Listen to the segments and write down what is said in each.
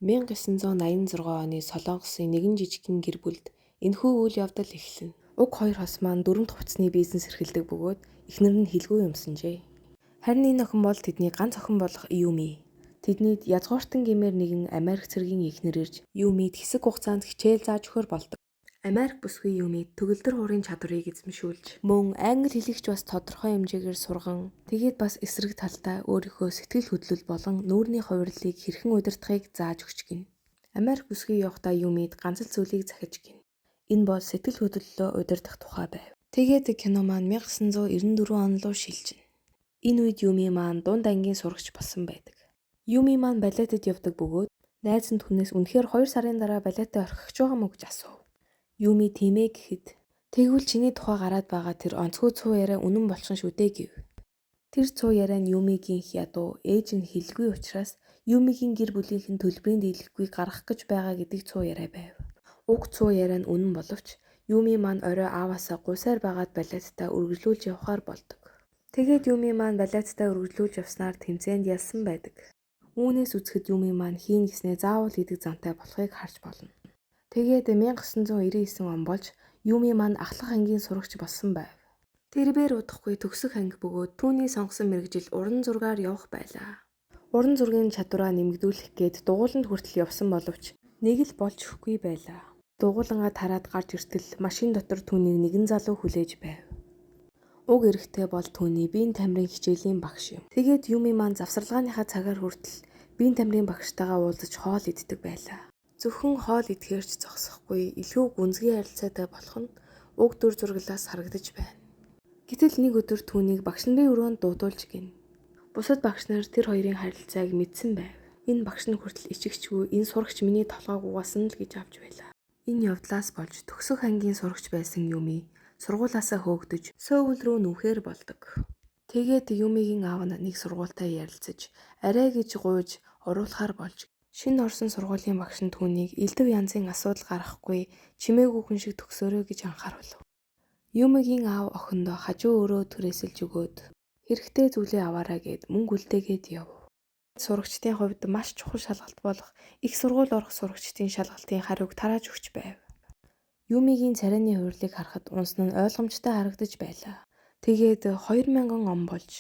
1986 оны Солонгосын нэгэн жижигхэн гэр бүлд энэхүү үйл явдал эхэлнэ. Уг хоёр хос маань дөрөв дэх хувцасны бизнес эрхэлдэг бөгөөд эхнэр нь хэлгүй юмсанжээ. Харин энэ охин бол тэдний ганц охин болох Юми. Тэднийд язгууртан гэмээр нэгэн Америк цэргийн эхнэр ирж Юмид хэсэг хугацаанд хичээл зааж өгөхөөр болдог. Америк бүсгүй Юмид төгөлдөр хуурын чадварыг эзэмшүүлж, мөн англи хэлийг ч бас тодорхой хэмжээгээр сурган, тэгээд бас эсрэг талдаа өөрийнхөө сэтгэл хөдлөл болон нүүрний хувирлыг хэрхэн удирдахыг зааж өгч гинэ. Америк бүсгүй явахдаа Юмид ганц л зүйлийг захиж гинэ. Энэ бол сэтгэл хөдлөлөө удирдах тухай байв. Тэгээд кино маань 1994 он руу шилжинэ. Энэ үед Юми маань дунд ангийн сурагч болсон байдаг. Юми маань балетад явдаг бөгөөд найз нь түүнээс үнэхээр 2 сарын дараа балетаа орхих гэж байгаа мó гэж асуув. Юми тийм ээ гэхэд тэгвэл чиний тухай гараад байгаа тэр онцгой цуу яриа үнэн болчихно шүү дээ гэв. Тэр цуу яриа нь Юмигийн ядуу ээж нь хэлгүй учраас Юмигийн гэр бүлийнх нь төлбөрийн дийлэхгүй гаргах гэж байгаа гэдэг цуу яриа байв. Уг цуу яриа нь үнэн боловч Юми маань орой ааваасаа гуйсаар байгаад балеттай үргэлжлүүлж явахаар болдог. Тэгээд Юми маань балеттай үргэлжлүүлж явснаар тэмцээнд ялсан байдаг. Үүнээс үзэхэд Юми маань хийн гэснээ заавал хийдэг зантай болохыг харж болно. Тэгээд 1999 он болж Юми маань ахлах ангийн сурагч болсон байв. Тэрбээр удахгүй төгсөх анги бөгөөд түүний сонгосон мэргэжил уран зургаар явах байлаа. Уран зургийн чадвараа нэмэгдүүлэх гээд дугууланд хүртэл явсан боловч нэг л болж өгөхгүй байлаа. Дугуулангаа тараад гарч иртэл машин дотор түүнийг нэгэн залуу хүлээж байв. Уг эрэгтэй бол түүний биеийн тамирын хичээлийн багш юм. Тэгээд Юми маань завсарлагынхаа цагаар хүртэл биеийн тамирын багштайгаа уулзаж хоол иддэг байлаа. Зөвхөн хоол идэхээр ч зогсохгүй илүү гүнзгий харилцаатай болох нь уг дүр зураглаас харагдаж байна. Гэтэл нэг өдөр түүнийг багш нарын өрөөнд дуудуулж гинэ. Бусад багш нар тэр хоёрын харилцааг мэдсэн байв. Энэ багш нь хүртэл ичигчгүй энэ сурагч миний толгойг угаасан л гэж авч байлаа. Энэ явдлаас болж төгсөх ангийн сурагч байсан Юми сургуулиасаа хөөгдөж Сөүл рүү нүүхээр болдог. Тэгээд Юмигийн аав нь нэг сургуультай ярилцаж арай гэж гуйж оруулахаар болж шинэ орсон сургуулийн багш нь түүнийг элдэв янзын асуудал гаргахгүй чимээгүй хүн шиг төгсөөрэй гэж анхааруулв. Юмигийн аав охиндоо хажуу өрөө түрээсэлж өгөөд хэрэгтэй зүйлээ аваарай гэд мөнгө үлдээгээд яв. Сурагчдын хувьд маш чухал шалгалт болох их сургууль орох сурагчдын шалгалтын хариуг тарааж өгч байв. Юмигийн царайны хувирлыг харахад унсан нь ойлгомжтой харагдаж байлаа. Тэгээд 2000 он болж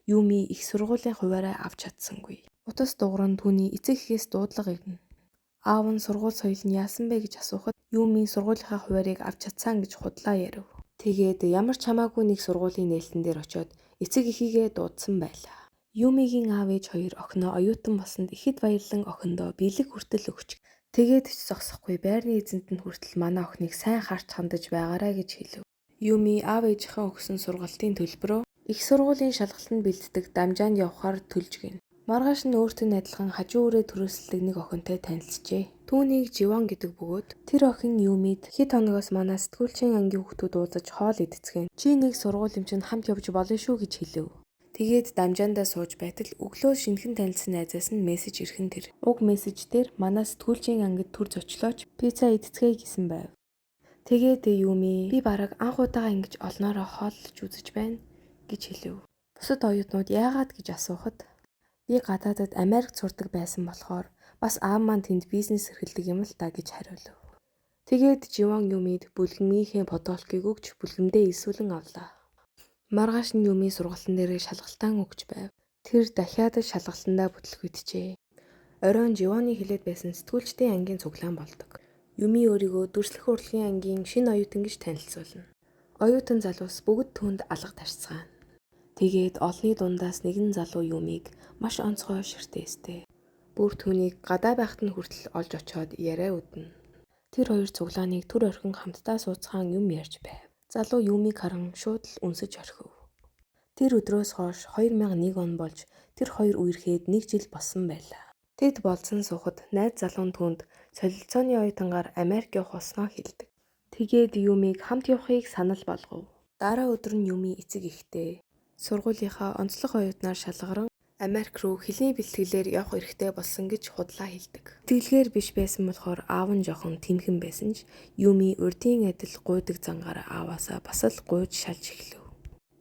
Юми их сургуулийн хувиараа авч чадсангүй. Утас дугуйр нь түүний эцэг эхээс дуудлага ирнэ. Аав нь сургууль соёл нь яасан бэ гэж асуухад Юми сургуулийнхаа хувиарыг авч чадсан гэж худлаа ярив. Тэгээд ямар ч хамаагүй нэг сургуулийн нээлтэн дээр очиод эцэг эхийгээ дуудсан байлаа. Юмигийн аав ээж хоёр охиноо оюутан болсонд ихэд баярлан охиндоо бэлэг хүртэл өгч. Тэгээд ч зогсохгүй байрны эзэнт нь хүртэл манай охиныг сайн харж хандаж байгаарай гэж хэлэв. Юми аав ээжийнхээ өгсөн сургалтын төлбөрөө их сургуулийн шалгалтанд бэлддэг дамжаанд явахаар төлж гинэ. Маргааш нь өөртөө нь адилхан хажуу үрээ түрээсэлдэг нэг охинтой танилцжээ. Түүнийг Живон гэдэг бөгөөд тэр охин Юмид хэд хоногоос манай сэтгүүлчийн ангийн хүүхдүүд уулзаж хоол идцгээнэ. Чи нэг сургууль юм чинь хамт явж болно шүү гэж хэлэв. Тэгээд дамжаандаа сууж байтал өглөө шинэхэн танилцсан найзаас нь мессеж ирэх нь тэр. Уг мессеж дээр манай сэтгүүлчийн ангид түр зочлооч пицца идцгээе гэсэн байв. Тэгээд Юми би бараг анх удаага ингэж олноороо хооллож үзэж байна гэж хэлэв. Бусад оюутнууд яагаад гэж асуухад би гадаадад Америкт сурдаг байсан болохоор бас аав маань тэнд бизнес эрхэлдэг юм л та гэж хариулав. Тэгээд Живон Юмид бүлгэмийнхээ подолкийг өгч бүлгэмдээ элсүүлэн авлаа. Маргааш нь Юми сургалтын дээрээ шалгалтаан өгч байв. Тэр дахиад шалгалтандаа бүтлгүйджээ. Оройн Живоны хэлээд байсан сэтгүүлчдийн ангийн цуглаан болдог. Юми өөрийгөө дүрслэх урлагийн ангийн шинэ оюутан гэж танилцуулна. Оюутан залуус бүгд түүнд алга тарцгаана. Тэгээд олонний дундаас нэгэн залуу Юмиг маш онцгой ширтээстэй. Бүр түүнийг гадаа байхад нь хүртэл олж очиод яриа үднэ. Тэр хоёр цуглааныг түр орхин хамтдаа сууцгаан юм ярьж байв. Залуу Юмиг харан шууд л үнсэж орхив. Тэр өдрөөс хойш 2001 он болж тэр хоёр үерхэд нэг жил болсон байлаа. Тэд болзон суухад найз залуу нь түүнд солилцооны оюутангаар Америк явах болсноо хэлдэг. Тэгээд Юмиг хамт явахыг санал болгов. Дараа өдөр нь Юми эцэг эхтэй сургуулийнхаа онцлог оюутнаар шалгаран Америк руу хэлний бэлтгэлээр явах эрхтэй болсон гэж худлаа хэлдэг. Итгэлгээр биш байсан болохоор аав нь жоохон тэмхэн байсан ч Юми урдын адил гуйдаг зангаар ааваасаа бас л гуйж шалж эхлэв.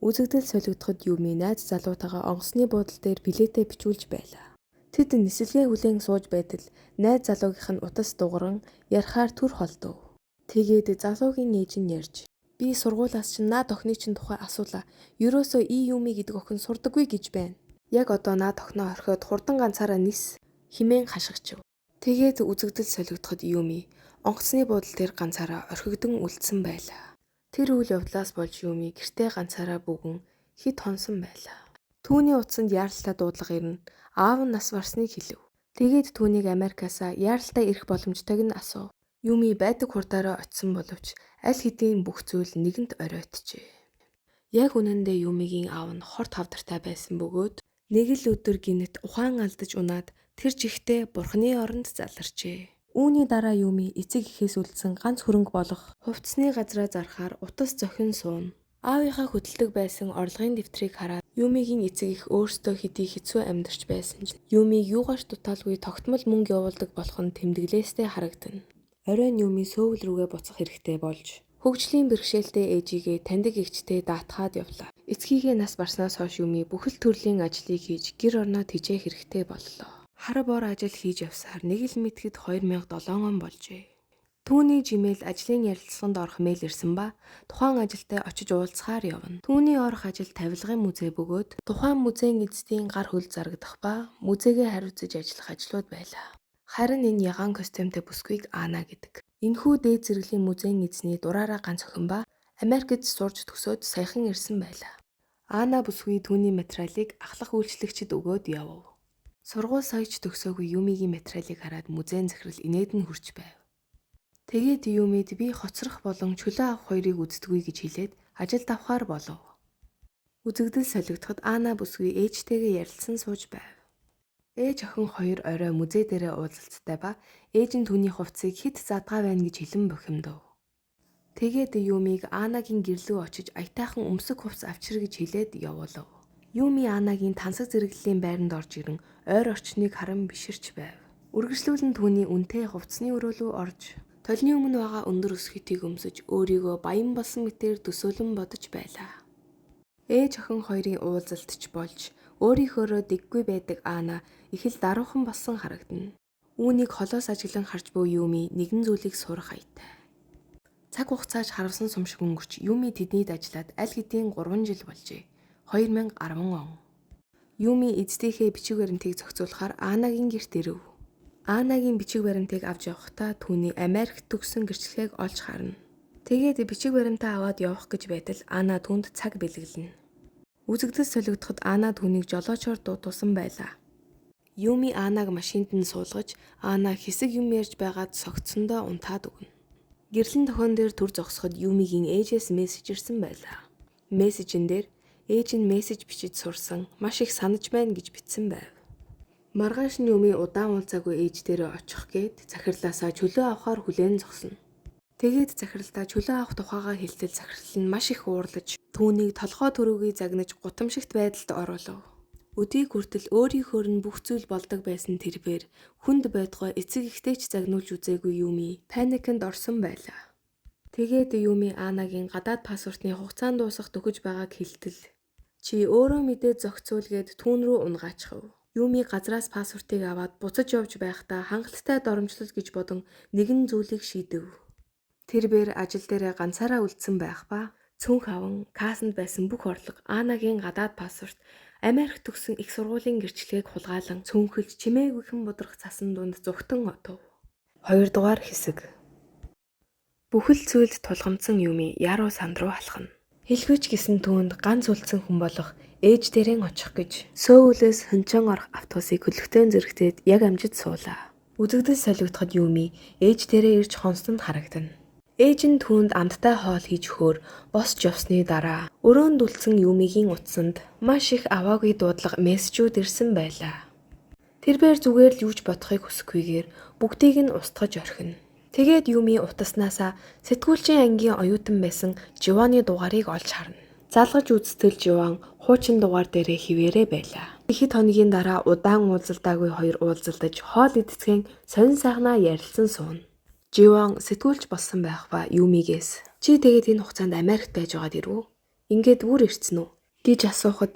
Үзэгдэл солигдоход Юми найз залуутайгаа онгоцны буудал дээр билетээ бичүүлж байлаа. Тэд нислэгээ хүлээн сууж байтал найз залуугийнх нь утас дуугаран ярихаар түр холдов. Тэгээд залуугийн ээж нь ярьж, "Би сургуулиас чинь наад охины чинь тухай асуулаа. Ерөөсөө Июми гэдэг охин сурдаггүй гэж байна. Яг одоо наад охиноо орхиод хурдан ганцаараа нис" хэмээн хашгичив. Тэгээд үзэгдэл солигдоход Юми онгоцны буудал дээр ганцаараа орхигдон үлдсэн байлаа. Тэр үйл явдлаас болж Юми гэртээ ганцаараа бөгөн хэт хонсон байлаа. Түүний утсанд яаралтай дуудлага ирнэ. Аав нь нас барсныг хэлэв. Тэгээд түүнийг Америкаасаа яаралтай ирэх боломжтойг нь асуув. Юми байдаг хурдаараа очсон боловч аль хэдийн бүх зүйл нэгэнт оройтжээ. Яг үнэндээ Юмигийн аав нь хорт хавдартай байсан бөгөөд нэг л өдөр гэнэт ухаан алдаж унаад тэр жигтээ бурхны оронд заларчээ. Үүний дараа Юми эцэг эхээс үлдсэн ганц хөрөнгө болох хувцсны газраа зархаар утас зохин сууна. Аавынхаа хөдөлдөг байсан орлогын дэвтрийг хараад Юмигийн эцэг эх өөрсдөө хэдий хэцүү амьдарч байсан ч Юмиг юугаар ч дутаалгүй тогтмол мөнгө явуулдаг болох нь тэмдэглээстэй харагдана. Оройн Юми Сөүл рүүгээ буцах хэрэгтэй болж хөгжлийн бэрхшээлтэй ээжигээ таньдаг эгчтэй даатгаад явлаа. Эцгийгээ нас барснаас хойш Юми бүхэл төрлийн ажлыг хийж гэр орноо тэжээх хэрэгтэй боллоо. Хар бор ажил хийж явсаар нэг л мэдэхэд 2007 он болжээ. Түүний Gmail ажлын ярилцлаганд орох мэйл ирсэн ба тухайн ажилтай очиж уулзахаар явна. Түүний орох ажил тавилгын музей бөгөөд тухайн музейн эзэдийн гар хөл зарагдах ба музейгээ хариуцаж ажиллах ажлууд байлаа. Харин энэ ягаан костюмтэй бүсгүйг Ана гэдэг. Энэхүү дээд зэрэглэлийн музейн эзний дураараа ганц охин ба Америкт сурч төгсөөд саяхан ирсэн байлаа. Ана бүсгүй түүний материалыг ахлах үйлчлэгчид өгөөд явв. Сургууль соёж төгсөөгүй Юмигийн материалыг хараад музейн захирал инээд нь хүрч байв. Тэгээд Юмид би хоцрох болон чөлөө авах хоёрыг үздэггүй гэж хэлээд ажилд авахар болов. Үзэгдэл солигдоход Ана бүсгүй ээжтэйгээ ярилцсан сууж байв. Ээж охин хоёр орой музей дээрээ уулзалцтай ба ээж нь түүний хувцсыг хэт задгаа байна гэж хэлэн бухимдав. Тэгээд Юмиг Анагийн гэр лүү очиж аятайхан өмсөх хувцас авчир гэж хэлээд явуулав. Юми Анагийн тансаг зэрэглэлийн байранд орж ирэн ойр орчныг харан биширч байв. Үргэлжлүүлэн түүний үнэтэй хувцсны өрөө лүү орж толны өмнө байгаа өндөр өсгөтийг өмсөж өөрийгөө баян болсон мэтээр төсөөлөн бодож байлаа. Ээж охин хоёрын уулзалт ч болж өөрийнхөөрөө дэггүй байдаг Ана их л даруухан болсон харагдана. Үүнийг холоос ажиглан харж буй Юми нэгэн зүйлийг сурах аятай. Цаг хугацааж харавсан сум шиг өнгөрч Юми тэднийд ажиллаад аль хэдийн 3 жил болжээ. 2010 он. Юми эцдийнхээ бичиг баримтыг зохицуулахаар Анагийн гэрт ирэв. Анагийн бичиг баримтыг авч явахдаа түүний Америкт төгссөн гэрчлэгийг олж харна. Тэгээд бичиг баримтаа аваад явах гэж байтал Ана түүнд цаг бэлэглэнэ. Үзэгдэл солигдоход Ана түүнийг жолоочоор дуудуулсан байлаа. Юми Анаг машинд нь суулгаж Ана хэсэг юм ярьж байгаад согтсондоо унтаад өгнө. Гэрлэн тохион дээр түр зогсоход Юмигийн ээжээс мессеж ирсэн байлаа. Мессежин дээр ээж нь мессеж бичиж сурсан маш их санаж байна гэж бичсэн байв. Маргааш нь Юми удаан уулзаагүй ээж дээрээ очих гээд захирлаасаа чөлөө авахар хүлээн зогсно. Тэгээд захиралдаа чөлөө авах тухайгаа хэлтэл захирал нь маш их уурлаж түүнийг толгой төрөөгий загнаж гутамшигт байдалд оруулав. Өдийг хүртэл өөрийнхөөр нь бүх зүйл болдог байсан тэрбээр хүнд бодгой эцэг эхтэй ч загнуулж үзээгүй Юми паниканд орсон байлаа. Тэгээд Юми Анагийн гадаад паспортны хугацаанд дуусах дөхөж байгааг хэлтэл чи өөрөө мэдээ зохицуул гээд түүн рүү унгаачихав. Юми газраас паспортыг аваад буцаж явж байхдаа хангалттай доромжлол гэж бодон нэгэн зүйлийг шийдэв. Тэрбээр ажил дээрээ ганцаараа үлдсэн байх ба цүнх аван кассанд байсан бүх орлого Анагийн гадаад паспорт Америк төгссөн их сургуулийн гэрчлэгийг хулгайлан цүнхэлж чимээгүйхэн будрах цасан дунд зугтан отов. Хоёрдугаар хэсэг. Бүхэл зүйлд тулгамдсан Юми яруу санд руу алхана. Хэлгүй ч гэсэн түүнд ганц үлдсэн хүн болох ээж дээрээ очих гэж Сөүлээс Хончон орох автобусыг хөлөгтөн зэрэгтээд яг амжиж суулаа. Үзэгдэл солигдоход Юми ээж дээрээ ирж хонсон нь харагдана. Ээж нь түүнд амттай хоол хийж өгөхөөр босч явсны дараа өрөөнд үлдсэн Юмигийн утсанд маш их аваагүй дуудлага мессежүүд ирсэн байлаа. Тэрбээр зүгээр л юу ч бодохыг хүсэхгүйгээр бүгдийг нь устгаж орхино. Тэгээд Юми утаснаасаа сэтгүүлчийн ангийн оюутан байсан Живаны дугаарыг олж харна. Залгаж үзтэл Живан хуучин дугаар дээрээ хിവэрэ байлаа. Хэд хоногийн дараа удаан уулзалтаагүй хоёр уулзалтаж хоол идцгэн сонин сайхнаа ярилцсан сууна. Живан сэтгүүлч болсон байх ба Юмигээс "Чи тэгээд энэ хугацаанд Америкт байж байгаад ирв үү? Ингээд бүр ирсэн үү?" гэж асуухад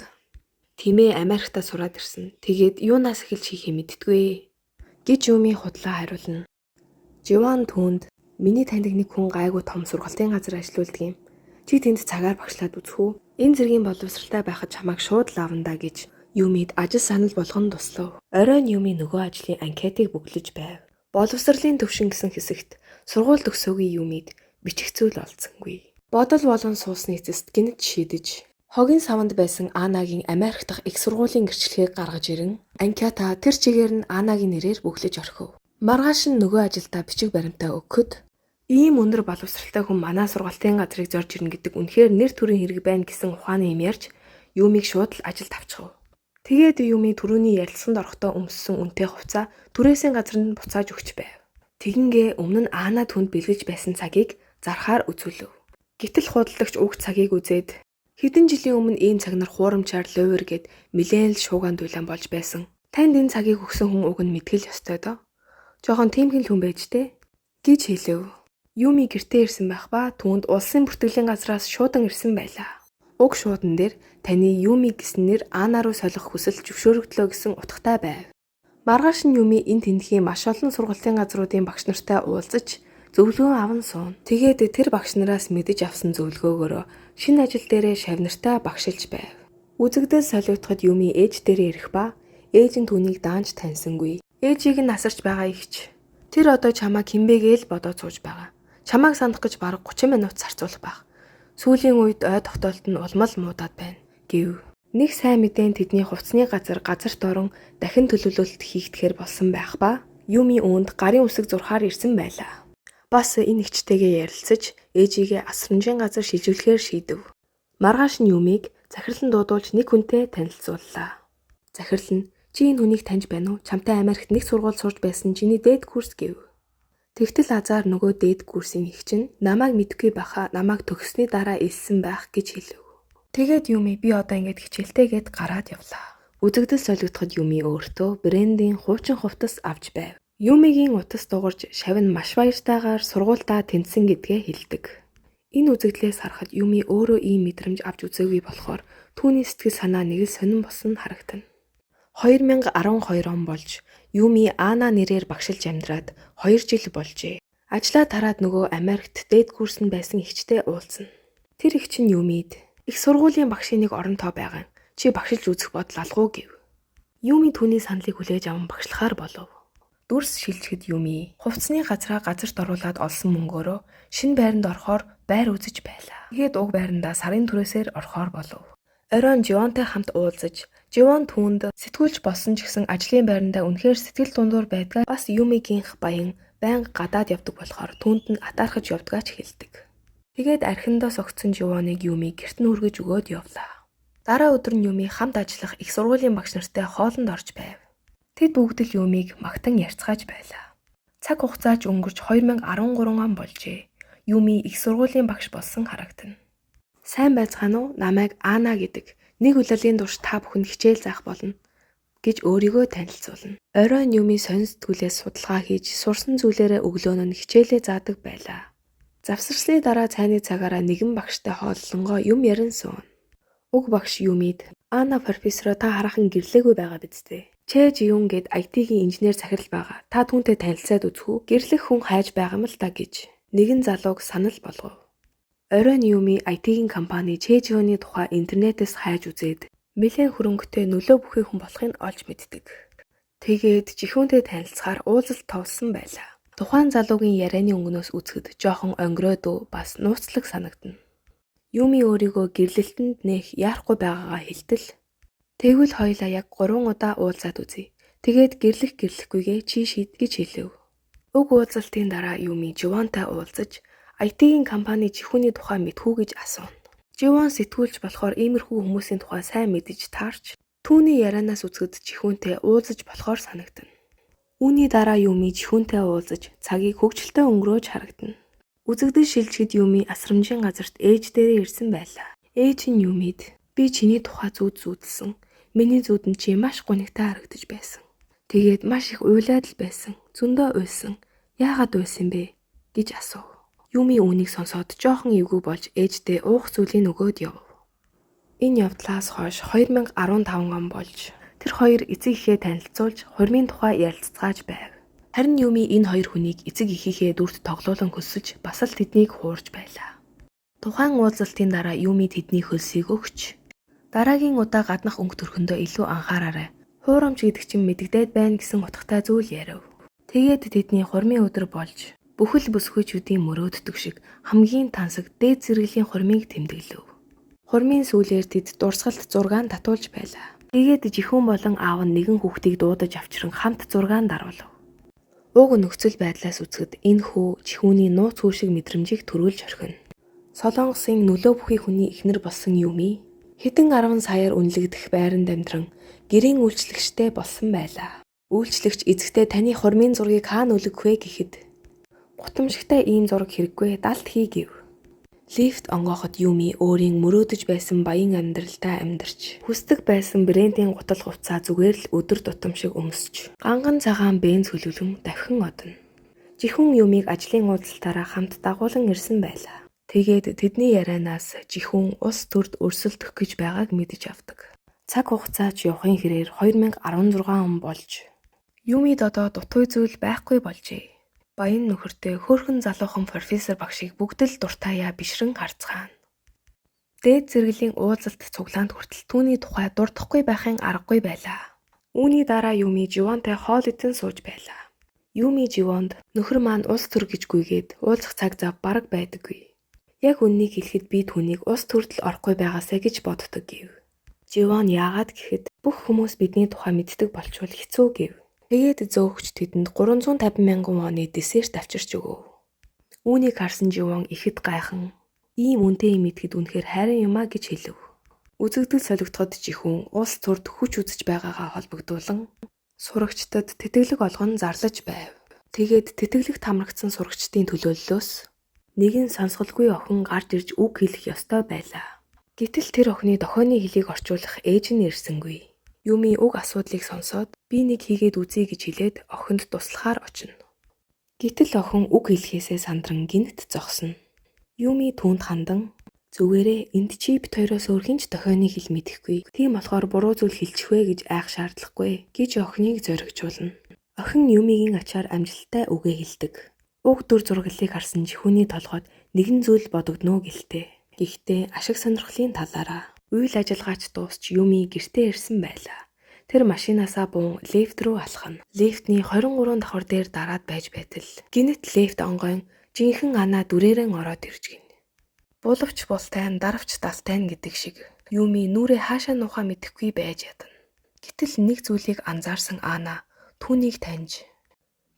Тимээ Америкта сураад ирсэн. Тэгээд юунаас эхэлж хийхээ мэддэггүй гэж Юми худлаа хариулна. Живан түүнд миний таньдаг нэг хүн гайгүй том сургалтын газар ажиллаулдаг юм. Чи тэнд цагаар багшлаад үзэх үү? Энэ зэргийн боловсралтай байхад чамайг шууд лавна даа гэж Юмид ажил санал болгон туслав. Оройн Юми нөгөө ажлын анкетыг бөглөж байв. Боловсролын төвшин гэсэн хэсэгт сургууль төгсөөгүй Юмид бичих зүйл олдсонгүй. Бодол болон суусны эцэст гэнэт шийдэж хогийн саванд байсан Анагийн Америк дахь их сургуулийн гэрчлэгийг гаргаж ирэн анкета тэр чигээр нь Анагийн нэрээр бөглөж орхив. Маргааш нь нөгөө ажилдаа бичиг баримтаа өгөхөд ийм өндөр боловсралтай хүн манай сургалтын газрыг зорж ирнэ гэдэг үнэхээр нэр төрийн хэрэг байна гэсэн ухааны юм ярьж Юмыг шууд л ажилд авчихав. Тэгээд Юми түрүүний ярилцсанд орохдоо өмссөн үнэтэй хувцаа түрээсийн газар нь буцааж өгч байв. Тэгингээ өмнө нь Ана түнд бэлгэлж байсан цагийг зархаар үзүүлв. Гэтэл худалдагч уг цагийг үзээд хэдэн жилийн өмнө ийм цаг нар хуурамчаар лувир гэд нилээн л шууган дуйлан болж байсан. Танд энэ цагийг өгсөн хүн уг нь мэтгэл ёстой доо. Жохон тиймхэн л хүн байж тээ гэж хэлэв. Юми гэртээ ирсэн байх ба түүнд улсын бүртгэлийн газраас шуудан ирсэн байлаа. Уг шуудан дээр таны Юми гэсэн нэр Ана руу солих хүсэл зөвшөөрөгдлөө гэсэн утгатай байв. Маргааш нь Юми энэ тэндхийн маш олон сургалтын газруудын багш нартай уулзаж зөвлөгөө аван суuna. Тэгээд тэр багш нараас мэдэж авсан зөвлөгөөгөөрөө шинэ ажил дээрээ шавнартаа багшилж байв. Үзэгдэл солигдоход Юми ээж дээрээ ирэх ба ээж нь түүнийг даанч таньсангүй. Ээжийг нь асарч байгаа ихч. Тэр одоо чамайг хэн бэ гээл бодоод сууж байгаа. Чамайг санах гэж бараг 30 минут зарцуулах байх. Сүүлийн үед ой тогтоолт нь улмал муудаад байна гэв. Нэг сайн мэдээ нь тэдний хувцсны газар газарт орон дахин төлөвлөлт хийгдэхээр болсон байх ба Юми үүнд гарын үсэг зурхаар ирсэн байлаа. Бас энэ эгчтэйгээ ярилцаж ээжигээ асрамжийн газар шилжүүлэхээр шийдэв. Маргааш нь Юмиг захирал нь дуудуулж нэг хүнтэй танилцууллаа. Захирал нь чи энэ хүнийг таньж байна уу? Чамтай Америкт нэг сургууль сурж байсан чиний дээд курс гэв. Тэгтэл азар нөгөө дээд курсын эгч нь намайг мэдэхгүй байхаа намайг төгссөний дараа элсэн байх гэж хэлв. Тэгээд Юми би одоо ингэж хичээлтэй гэд гараад явлаа. Үзэгдэл солигдоход Юми өөртөө брендийн хуучин хувцас авч байв. Юмигийн утас дугарч шавь нь маш баяртайгаар сургуульдаа тэнцсэн гэдгээ хэлдэг. Энэ үзэгдлээс харахад Юми өөрөө ийм мэдрэмж авч үзээгүй болохоор түүний сэтгэл санаа нэг л сонин болсон нь харагдана. 2012 он болж Юми Ана нэрээр багшилж амьдраад 2 жил болжээ. Ажлаа тараад нөгөө Америкт дээд курс нь байсан эгчтэй уулзна. Тэр эгч нь Юмид их сургуулийн багшийн нэг орон тоо байгаа. Чи багшилж үзэх бодол алга уу гэв. Юми түүний саналыг хүлээж аван багшлахаар болов. Дүрс шилжихэд Юми хувцсны газраа газарт оруулаад олсон мөнгөөрөө шинэ байранд орохоор байр үзэж байлаа. Тэгээд уг байрандаа сарын түрээсээр орохоор болов. Оройн Живонтой хамт уулзаж, Живон түүнд сэтгүүлч болсон ч гэсэн ажлын байрандаа үнэхээр сэтгэл дундуур байдгаа бас Юмигийнх баян байнга гадаад явдаг болохоор түүнд нь атаархаж явдгаа ч хэлдэг. Тэгээд архиндаа согтсон Живоныг Юми гэрт нь хүргэж өгөөд явлаа. Дараа өдөр нь Юми хамт ажиллах их сургуулийн багш нартай хоолонд орж байв. Тэд бүгд л Юмиг магтан ярьцгааж байлаа. Цаг хугацаач өнгөрч 2013 он болжээ. Юми их сургуулийн багш болсон харагдана. Сайн байцгаана уу? Намайг Ана гэдэг. Нэг улирлын турш та бүхэнд хичээл заах болно гэж өөрийгөө танилцуулна. Оройн Юми сонин сэтгүүлээс судалгаа хийж сурсан зүйлээрээ өглөөнө нь хичээлээ заадаг байлаа. Завсарсны дараа цайны цагаараа нэгэн багштай хооллонгоо юм ярин сууна. Уг багш Юмид Ана профессороо та хараахан гэрлээгүй байгаа биз дээ. Чэ Жиюн гэд IT-ийн инженер захирал байгаа. Та түүнтэй танилцаад үзэх үү? Гэрлэх хүн хайж байгаа юм л та гэж нэгэн залууг санал болгов. Оройн Юми IT-ийн компани Чэ Жиюны тухай интернетээс хайж үзээд нэлээн хөрөнгөтэй нөлөө бүхий хүн болохыг олж мэддэг. Тэгээд Жихүүнтэй танилцахаар уулзалт товлсон байлаа. Тухайн залуугийн ярианы өнгөнөөс үзэхэд жоохон онгиройдөө бас нууцлаг санагдана. Юми өөрийгөө гэрлэлтэнд нэх яарахгүй байгаагаа хэлтэл тэгвэл хоёлаа яг 3 удаа уулзаад үзье. Тэгээд гэрлэх гэрлэхгүйгээ чи шийд гэж хэлэв. Уг уулзалтын дараа Юми Живонтой уулзаж IT-ийн компани Жихүүний тухай мэдэх үү гэж асууна. Живон сэтгүүлч болохоор иймэрхүү хүмүүсийн тухай сайн мэдэж таарч түүний ярианаас үзэхэд Жихүүнтэй уулзаж болохоор санагдана. Үүний дараа Юми Жихүүнтэй уулзаж цагийг хөгжилтэй өнгөрөөж харагдана. Үзэгдэл шилжихэд Юми асрамжийн газарт ээж дээрээ ирсэн байлаа. Ээж нь Юмид би чиний тухай зүүд зүүдэлсэн. Миний зүүдэнд чи маш гунигтай харагдаж байсан. Тэгээд маш их уйлаад л байсан. Зөндөө уйлсан. Яагаад уйлсан бэ гэж асуув. Юми үүнийг сонсоод жоохон эвгүй болж ээждээ уух зүйлийг өгөөд явв. Энэ явдлаас хойш 2015 он болж тэр хоёр эцэг эхээ танилцуулж хурмын тухай ярилцгааж байв. Харин Юми энэ хоёр хүнийг эцэг эхийнхээ дүрт тоглуулан хөлсөж бас л тэднийг хуурж байлаа. Тухайн уулзалтын дараа Юми тэдний хөлсийг өгч дараагийн удаа гаднах өнгө төрхөндөө илүү анхаараарай. Хуурамч гэдэг чинь мэдэгдээд байна гэсэн утгатай зүйл ярив. Тэгээд тэдний хурмын өдөр болж бүхэл бүсгүйчүүдийн мөрөөддөг шиг хамгийн тансаг дээд зэрэглэлийн хурмыг тэмдэглэв. Хурмын сүүлээр тэд дурсгалд зургаан татуулж байлаа. Тэгээд жихүүн болон аав нь нэгэн хүүхдийг дуудаж авчран хамт зургаан даруулав. Уг нөхцөл байдлаас үзэхэд энэ хүү жихүүний нууц хүү шиг мэдрэмжийг төрүүлж орхино. Солонгосын нөлөө бүхий хүний эхнэр болсон Юми хэдэн 10 саяар үнэлэгдэх байранд амьдран гэрийн үйлчлэгчтэй болсон байлаа. Үйлчлэгч эзэгтээ таны хурмын зургийг хаана үлгэх вэ гэхэд гутамшигтай ийм зураг хэрэггүй далд хий гэв. Лифт онгооход Юми өөрийн мөрөөдөж байсан баян амьдралдаа амьдарч хүсдэг байсан брендийн гутал хувцаа зүгээр л өдөр тутам шиг өмсч ганган цагаан бенз хөлөглөн давхин одно. Жихүүн Юмиг ажлын уулзалтаараа хамт дагуулan ирсэн байлаа. Тэгээд тэдний ярианаас Жихүүн улс төрд өрсөлдөх гэж байгааг мэдэж авдаг. Цаг хугацаач явахын хэрээр 2016 он болж Юмид одоо дутуу зүйл байхгүй болжээ. Баян нөхөртэй хөөрхөн залуухан профессор багшийг бүгд л дуртаяа бишрэн харцгаана. Дээд зэрэглэлийн уулзалт цуглаанд хүртэл түүний тухай дурдахгүй байхын аргагүй байлаа. Үүний дараа Юми Живонтой хоол идэн сууж байлаа. Юми Живонд нөхөр маань улс төр гэж гүйгээд уулзах цаг зав бараг байдаггүй. Яг үннийг хэлэхэд би түүнийг улс төрд л орохгүй байгаасай гэж боддог гэв. Живон яагаад гэхэд бүх хүмүүс бидний тухай мэддэг болчвол хэцүү гэв. Тэгээд зөөгч тэдэнд 350 мянган воны десерт авчирч өгөв. Үүнийг харсан Живон ихэд гайхан ийм үнэтэй юм идэхэд үнэхээр хайрын юм а гэж хэлв. Үзэгдэл солигдоход Жихүүн улс төрд хүч үзэж байгаагаа холбогдуулан сурагчдад тэтгэлэг олгон зарлаж байв. Тэгээд тэтгэлэгт хамрагдсан сурагчдын төлөөллөөс нэгэн сонсголгүй охин гарч ирж үг хэлэх ёстой байлаа. Гэтэл тэр охины дохионы хэлийг орчуулах ээж нь ирсэнгүй. Юми уг асуудлыг сонсоод би нэг хийгээд үзье гэж хэлээд охинд туслахаар очино. Гэтэл охин үг хэлэхээсээ сандран гинт зогсно. Юми түүнд хандан зүгээрээ энд чи бит хоёроос өөр хэн ч дохионы хэл мэдэхгүй. Тийм болохоор буруу зүйл хэлчих вэ гэж айх шаардлагагүй гэж охиныг зоригжуулна. Охин Юмигийн ачаар амжилттай үгээ хэлдэг. Уг дүр зураглалыг харсан Жихүүний толгойд нэгэн зүйл бодогдно гэлтэй. Гэхдээ ашиг сонирхлын талаараа үйл ажиллагаач дуусч Юми гэртээ ирсэн байлаа. Тэр машинаасаа буун лифт рүү алхана. Лифтний 23 давхар дээр дараад байж байтал гинэт лифт онгойн жинхэнэ Ана дүрээрэн ороод ирж гин. Булавч бултай нь даравч далтай нь гэдэг шиг Юми нүрээ хаашаа нуухаа мэдэхгүй байж ядна. Гэтэл нэг зүйлийг анзаарсан Ана түүнийг таньж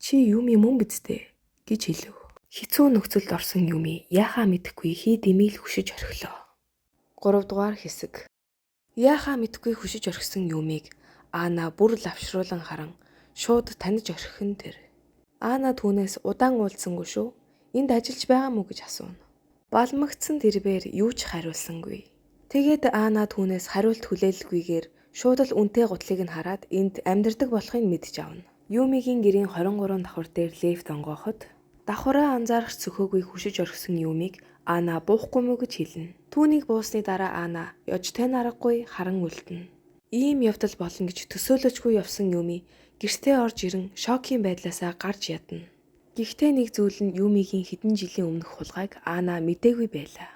"Чи Юми мөн биз дээ" гэж хэлв. Хэцүү нөхцөлд орсон Юми яахаа мэдэхгүй хий дэмийл хөшиж орхилоо. 3 дугаар хэсэг. Яахаа мэдэхгүй хөшиж орхисон Юмиг Ана бүр лавшруулан харан шууд таних орхих нь тэр. Ана түүнээс удаан уулзсангүй шүү. Энд ажиллаж байгаа мүү гэж асууна. Балмагцсан тэрбээр юу ч хариулсангүй. Тэгээд Ана түүнээс хариулт хүлээлгүйгээр шууд л үнэтэй гутлыг нь хараад энд амьдардаг болохыг мэдж авна. Юмигийн гэрийн 23 давхар дээр лифт онгооход давхраа анзаарах цөхөөгүй хөшиж орхисон Юмиг Ана буухгүй мүү гэж хэлнэ. Түүнийг буусны дараа Ана ёж тань аргагүй харан үлдэнэ. Ийм явдал болно гэж төсөөлөжгүй явсан Юми гэртээ орж ирэн шокийн байдлаасаа гарч ядна. Гэхдээ нэг зүйл нь Юмигийн хэдэн жилийн өмнөх хулгайг Ана мдээгүй байлаа.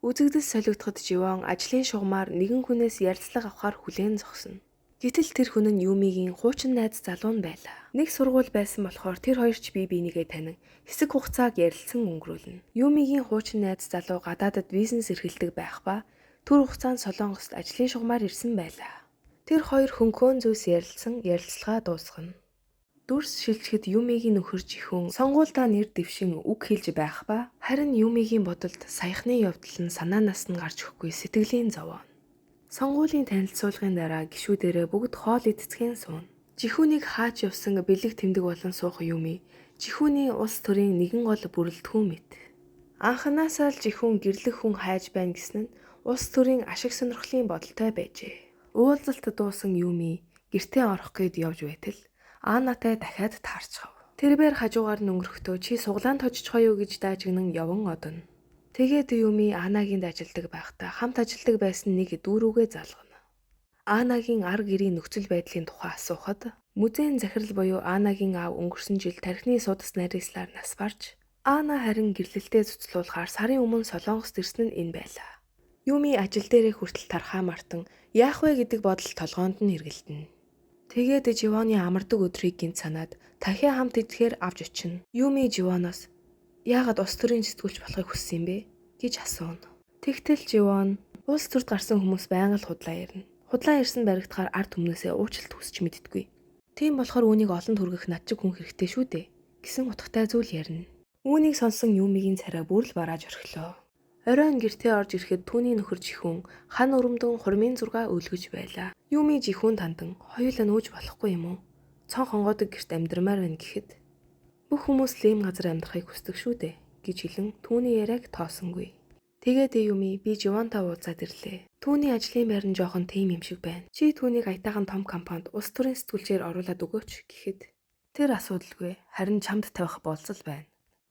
Үзэгдэл солигдоход Живон ажлын шугамар нэгэн хүнээс ярилцлага авахар хүлээн зогсно. Гэтэл тэр хүн нь Юмигийн хуучин найз залуу нь байлаа. Нэг сургууль байсан болохоор тэр хоёр ч бие биенийгээ танин хэсэг хугацааг ярилцсан өнгөрүүлнэ. Юмигийн хуучин найз залуу гадаадад бизнес эрхэлдэг байх ба түр хугацаанд Солонгост ажлын шугамар ирсэн байлаа. Тэр хоёр хөнхөөн зүйлс ярилцсан ярилцлагаа дуусгана. Дүрс шилжихэд Юмигийн нөхөр Жихүүн сонгуульдаа нэр дэвшин үг хэлж байх ба харин Юмигийн бодолд саяхны явдал нь санаанаас нь гарч өгөхгүй сэтгэлийн зовоон. Сонгуулийн танилцуулгын дараа гишүүдэрээ бүгд хоол идцгээн сууна. Жихүүнийг хаач явсан бэлэг тэмдэг болон суух Юми Жихүүний улс төрийн нэгэн гол бүрэлдэхүүн мэт. Анханаасаа л Жихүүн гэрлэх хүн хайж байна гэсэн нь улс төрийн ашиг сонирхлын бодолтой байжээ. Уулзалт дуусан Юми гэртээ орох гээд явж байтал Анатай дахиад таарчхав. Тэрбээр хажуугаар нь өнгөрөхдөө чи суглаанд хожчихоо юу гэж даажигнан яван одоно. Тэгээд Юми Анагийн ажилдаг байхдаа хамт ажилдаг байсан нэг дүүрүүгээ залгана. Анагийн ар гэрийн нөхцөл байдлын тухай асуухад музейн захирал буюу Анагийн аав өнгөрсөн жил тархины судас нарийслаар нас барж, Ана харин гэрлэлтээ цуцлуулахаар сарын өмнө Солонгост ирсэн нь энэ байлаа. Юми ажил дээрээ хүртэл тархаа мартан яах вэ гэдэг бодол толгоонд нь эргэлдэнэ. Тэгээд Живоны амардаг өдрийг гинт санаад дахиад хамт идэхээр авч очино. Юми Живоноос яагаад улс төрийн сэтгүүлч болохыг хүссэн юм бэ гэж асууна. Тэгтэл Живон улс төрд гарсан хүмүүс байнга л худлаа ярина. Худлаа ярьсан баригдахаар ард түмнээсээ уучлалт хүсч мэддэггүй. Тийм болохоор үүнийг олонд хүргэх над чиг хүн хэрэгтэй шүү дээ гэсэн утгатай зүйл ярина. Үүнийг сонсон Юмигийн царай бүр л барааж орхилоо. Оройн гэртээ орж ирэхэд түүний нөхөр Жихүүн хан өрөмдөн хурмын зургаа өлгөж байлаа. Юми Жихүүн тандан хоёулаа нүүж болохгүй юм уу? Цон хонгоодог гэрт амьдрмаар байна гэхэд бүх хүмүүс л ийм газар амьдрахыг хүсдэг шүү дээ гэж хэлэн түүний яриаг тоосонгүй. Тэгээд Юми би Живонтой уулзаад ирлээ. Түүний ажлын байр нь жоохон тийм юм шиг байна. Чи түүнийг аятайхан том компанид улс төрийн сэтгүүлчээр оруулаад өгөөч гэхэд тэр асуудалгүй харин чамд тавих болцол байна.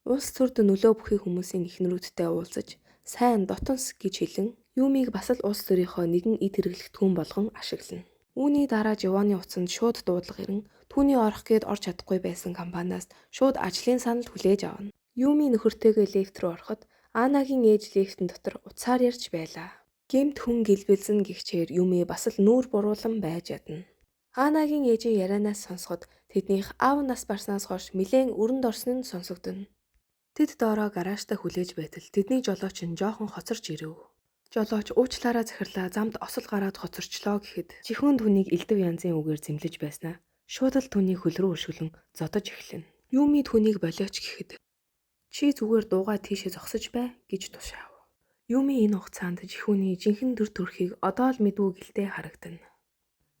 Улс төрд нөлөө бүхий хүмүүсийн эхнэрүүдтэй уулзаж сайн дотонс гэж хэлэн Юмиг бас л улс төрийнхөө нэгэн эд хэрэглэгдэхүүн болгон ашиглана. Үүний дараа Живоны утсанд шууд дуудлага ирэн түүний орох гээд орж чадахгүй байсан компаниас шууд ажлын санал хүлээж авна. Юми нөхөртэйгээ лифт рүү ороход Анагийн ээж лифтэн дотор утсаар ярьж байлаа. Гэмт хүн гэлбэлзэн гихчээр Юми бас л нүүр буруулан байж ядна. Анагийн ээжийн ярианаас сонсоход тэднийх аав нас барснаас хойш нэлээн өрөнд орсон нь сонсогдоно. Тэд доороо гаражтай хүлээж байтал тэдний жолооч нь жоохон хоцорч ирэв. Жолооч уучлаараа захирлаа замд осол гараад хоцорчлоо гэхэд Жихүүн түүнийг элдв янзын үгээр зэмлэж байснаа шууд л түүний хөл рүү өршөглөн зодож эхлэнэ. Юми түүнийг болиоч гэхэд чи зүгээр дуугаа тийшээ зогсож бай гэж тушаав. Юми энэ хугацаанд Жихүүний жинхэнэ дүр төрхийг одоо л мэдвүү гэлтэй харагдана.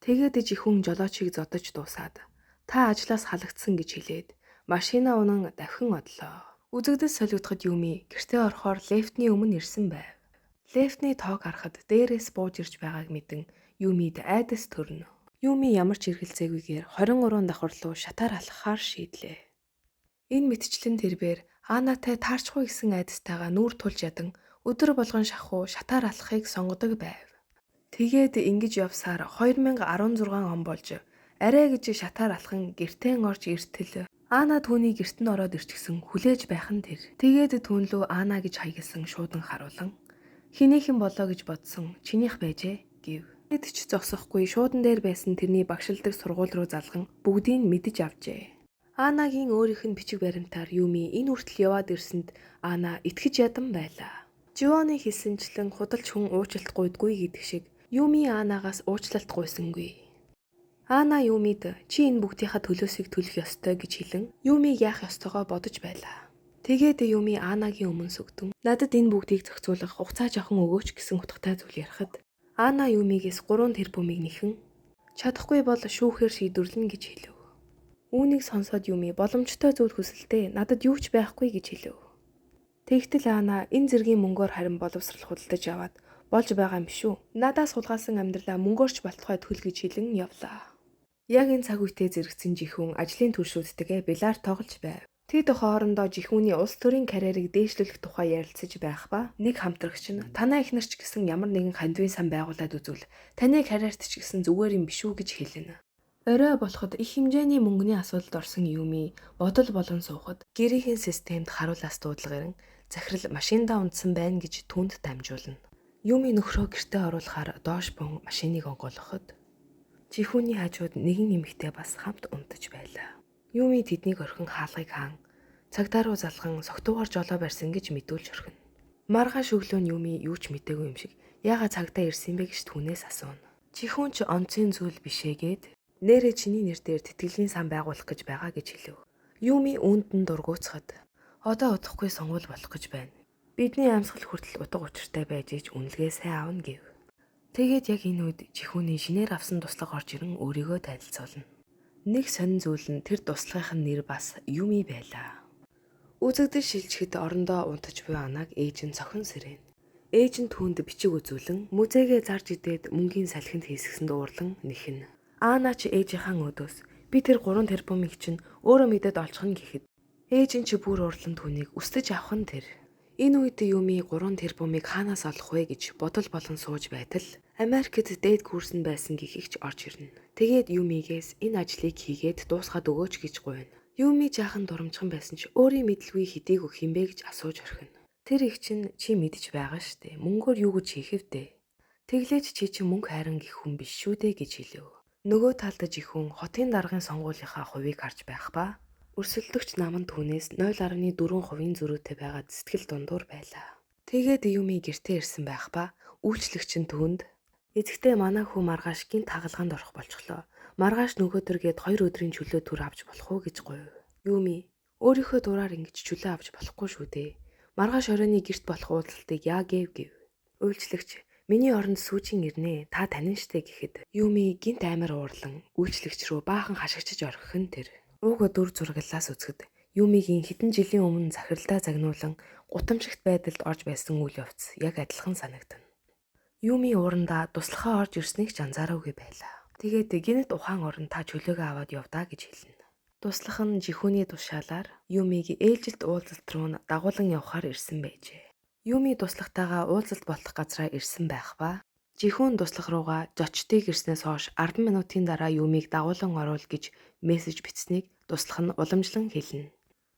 Тэгээд Жихүүн жолоочийг зодож дуусаад та ажлаас халагдсан гэж хэлээд машина унан давхин одлоо. Үзэгдэл солигдоход Юми гэртээ орохоор лифтний өмнө ирсэн байв. Лифтний тоог харахад дээрээс бууж ирж байгааг мэдэн Юмид айдас төрнө. Юми ямар ч эргэлзээгүйгээр 23 давхар руу шатаар алхахаар шийдлээ. Энэ мэтчлэн тэрбээр Анатай таарчгүй гэсэн айдастайгаа нүүр тулж ядан өдөр болгон шахуу шатаар алхахыг сонгодог байв. Тэгээд ингэж явсаар 2016 он болж арай гэж шатаар алхан гэртээ орж иртэл Ана түүний гэрт нь ороод ирчихсэн хүлээж байх нь тэр. Тэгээд түүн лүү Ана гэж хаягсан шуудан харуулан хинийхэн болоо гэж бодсон чинийх байжээ гэв. Тэд ч зогсохгүй шуудан дээр байсан тэрний багшилдаг сургууль руу залган бүгдийг мэдэж авчээ. Анагийн өөрийнх нь бичиг баримтаар Юми энэ хүртэл яваад ирсэнд Ана итгэж ядан байлаа. Живоны хэлсэнчлэн худалч хүн уучлалт гуйдгүй гэдэг шиг Юми Анагаас уучлалт гуйсангүй. Ана Юмид чи энэ бүгдийнхаа төлөөсийг төлөх ёстой гэж хэлэн Юмиг яах ёстойгоо бодож байлаа. Тэгээд Юми Анагийн өмнө сүгдэн надад энэ бүгдийг зохицуулах хугацаа жоохон өгөөч гэсэн утгатай зүйл ярихад Ана Юмигээс 3 тэрбумыг нэхэн чадахгүй бол шүүхээр шийдвэрлэнэ гэж хэлв. Үүнийг сонсоод Юми боломжтой зүйл хүсэлтэй надад юу ч байхгүй гэж хэлв. Тэгтэл Ана энэ зэргийн мөнгөөр харин боловсрал худалдаж аваад болж байгаа юм биш үү? Надаас хулгайлсан амьдралаа мөнгөөрч болтугай төл гэж хэлэн явлаа. Яг энэ цаг үедээ зэрэгцэн Жихүүн ажлын түлшүүдтэйгээ билар тоглож байв. Тэд хоорондоо Жихүүний улс төрийн карьерийг дээшлүүлэх тухай ярилцаж байх ба нэг хамтрагч нь танай эхнэр ч гэсэн ямар нэгэн хандивын сан байгуулад үзвэл таны карьерт ч гэсэн зүгээр юм биш үү гэж хэлнэ. Орой болоход их хэмжээний мөнгөний асуудалд орсон Юми бодол болон суухад гэрийнхэн системд харуулаас дуудлага ирэн захирал машиндаа унтсан байна гэж түүнд дамжуулна. Юми нөхрөө гэртээ оруулахаар доош бун машиныг онгойлгоход Жихүүний хажууд нэгэн эмэгтэй бас хамт унтаж байлаа. Юми тэднийг орхин хаалгыг хаан цагдаа руу залган согтуугаар жолоо барьсан гэж мэдүүлж орхино. Маргааш өглөө нь Юми юу ч мдээгүй юм шиг яагаад цагдаа ирсэн бэ гэж түүнээс асууна. Жихүүн ч онцгийн зүйл бишээ гээд нэрээ чиний нэр дээр тэтгэлийн сан байгуулах гэж байгаа гэж хэлв. Юми үүнд нь дургуутсахад одоо удахгүй сонгуул болох гэж байна. Бидний амьсгал хүртэл утга учиртай байж ич үнэлгээ сайн авна гэв. Тэгээд яг энэ үед Жихүүний шинээр авсан туслага орж ирэн өөрийгөө танилцуулна. Нэг сонин зүйл нь тэр туслагынх нь нэр бас Юми байлаа. Үзэгдэл шилжихэд орондоо унтаж буй Анаг ээж нь цохин сэрэнэ. Ээж нь түүнд бичиг үзүүлэн музейгээ зарж идээд мөнгийн салхинд хийсгэсэнд уурлан нэхнэ. Ана ч ээжийнхаа өдөөс би тэр 3 тэрбумыг чинь өөрөө мэдээд олчихно гэхэд ээж нь чи бүр уурлан түүнийг өстөж авах нь тэр. Энэ үед Юми 3 тэрбумыг хаанаас олох вэ гэж бодол болон сууж байтал Америкт дээд курс нь байсан гихэгч орж ирнэ. Тэгээд Юмигээс энэ ажлыг хийгээд дуусгаад өгөөч гэж гуйна. Юми жаахан дурамжхан байсан ч өөрийн мэдлгүй хэдийг өгөх юм бэ гэж асууж орхино. Тэр их чинь чи мэдж байгаа штэ. Мөнгөөр юу гэж хийх вдэ? Тэглээч чи чинь мөнгө хайран гэх хүн биш шүү дээ гэж хэлэв. Нөгөө талд жихүүн хотын даргын сонгуулийнхаа хувийг харж байх ба өрсөлдөгч нам нь түүнээс 0.4% зөрүүтэй байгаад сэтгэл дундуур байлаа. Тэгээд Юми гэртээ ирсэн байх ба үйлчлэгч нь түүнд "Эзэгтэй манай хүү маргааш гинт хагалгаанд орох болчихлоо. Маргааш нөгөөдөргээд 2 өдрийн чөлөө төр авч болох уу" гэж гуйв. Юми өөрийнхөө дураар ингэж чөлөө авч болохгүй шүү дээ. Маргааш оройны гэрт болох уулзалтыг яа гэв гэв. Үйлчлэгч миний оронд сүүжин ирнэ. Та танин штэ гэхэд Юми гинт амар уурлан үйлчлэгч рүү баахан хашгичж орхих нь тэр. Уг дүр зураглалаас үзэхэд Юмигийн хэдэн жилийн өмнө захиралдаа загнуулан гутамжигт байдалд орж байсан үйл явц яг адилхан санагдана. Юми уурандаа туслахаа орж ирснийг ч анзаараагүй байлаа. Тэгээд гинэт ухаан орон та чөлөөгөө аваад явдаа гэж хэлнэ. Туслах нь жихүүний тушаалаар Юмиг ээлжилт уулзалт руу дагуулan явахаар ирсэн байжээ. Юми туслахтайгаа уулзалт болох газраа ирсэн байх ба жихүүн туслах руугаа зочдыг ирснээс хойш 10 минутын дараа Юмиг дагуулan оруул гэж мессеж бичсэнийг туслах нь уламжлан хэлнэ.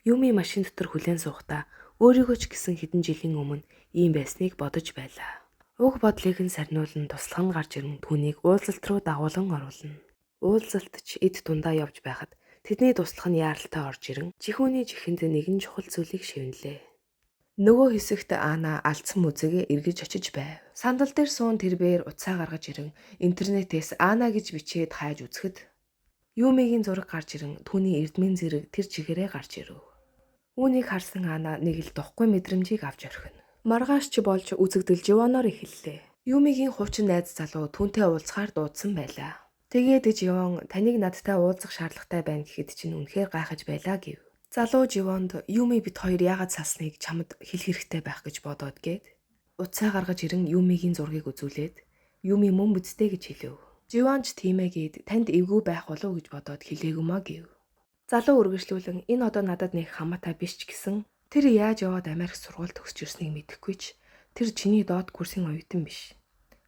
Юми машин дотор хүлээн суухдаа өөрийгөө ч гэсэн хэдэн жилийн өмнө ийм байсныг бодож байлаа. Уг бодлыг нь сарниулан туслах нь гарч ирэн түүнийг уулзалт руу дагуулan оруулна. Уулзалт ч эд дундаа явж байхад тэдний туслах нь яаралтай орж ирэн жихүүний чихэнд нэгэн чухал зүйлийг шивнэлээ. Нөгөө хэсэгт Ана алдсан музейгээ эргэж очиж байв. Сандал дээр суун тэрбээр утсаа гаргаж ирэн интернетээс Ана гэж бичээд хайж үзэхэд Юмигийн зураг гарч ирэн түүний эрдмийн зэрэг тэр чигээрээ гарч ирэв. Үүнийг харсан Ана нэг л духгүй мэдрэмжийг авч орхино. Маргааш ч болж үзэгдэл Живоноор эхэллээ. Юмигийн хуучин найз залуу түүнтэй уулзахаар дуудсан байлаа. Тэгээд Живон таныг надтай уулзах шаардлагатай байна гэхэд чинь үнэхээр гайхаж байлаа гэв. Залуу Живонд Юми бит хоёр яагаад салсныг чамд хэлэх хэрэгтэй байх гэж бодоод гээд утсаа гаргаж ирэн Юмигийн зургийг үзүүлээд Юми мөн мэдтэй гэж хэлэв. Живон ч тийм ээ гээд танд эвгүй байх болов гэж бодоод хэлээгүмаа гэв. Залуу үргэлжлүүлэн энэ одоо надад нэг хамаатай биш ч гэсэн тэр яаж яваад Америк сургууль төгсөж ирснийг мэдэхгүй ч тэр чиний доод курсын оюутан биш.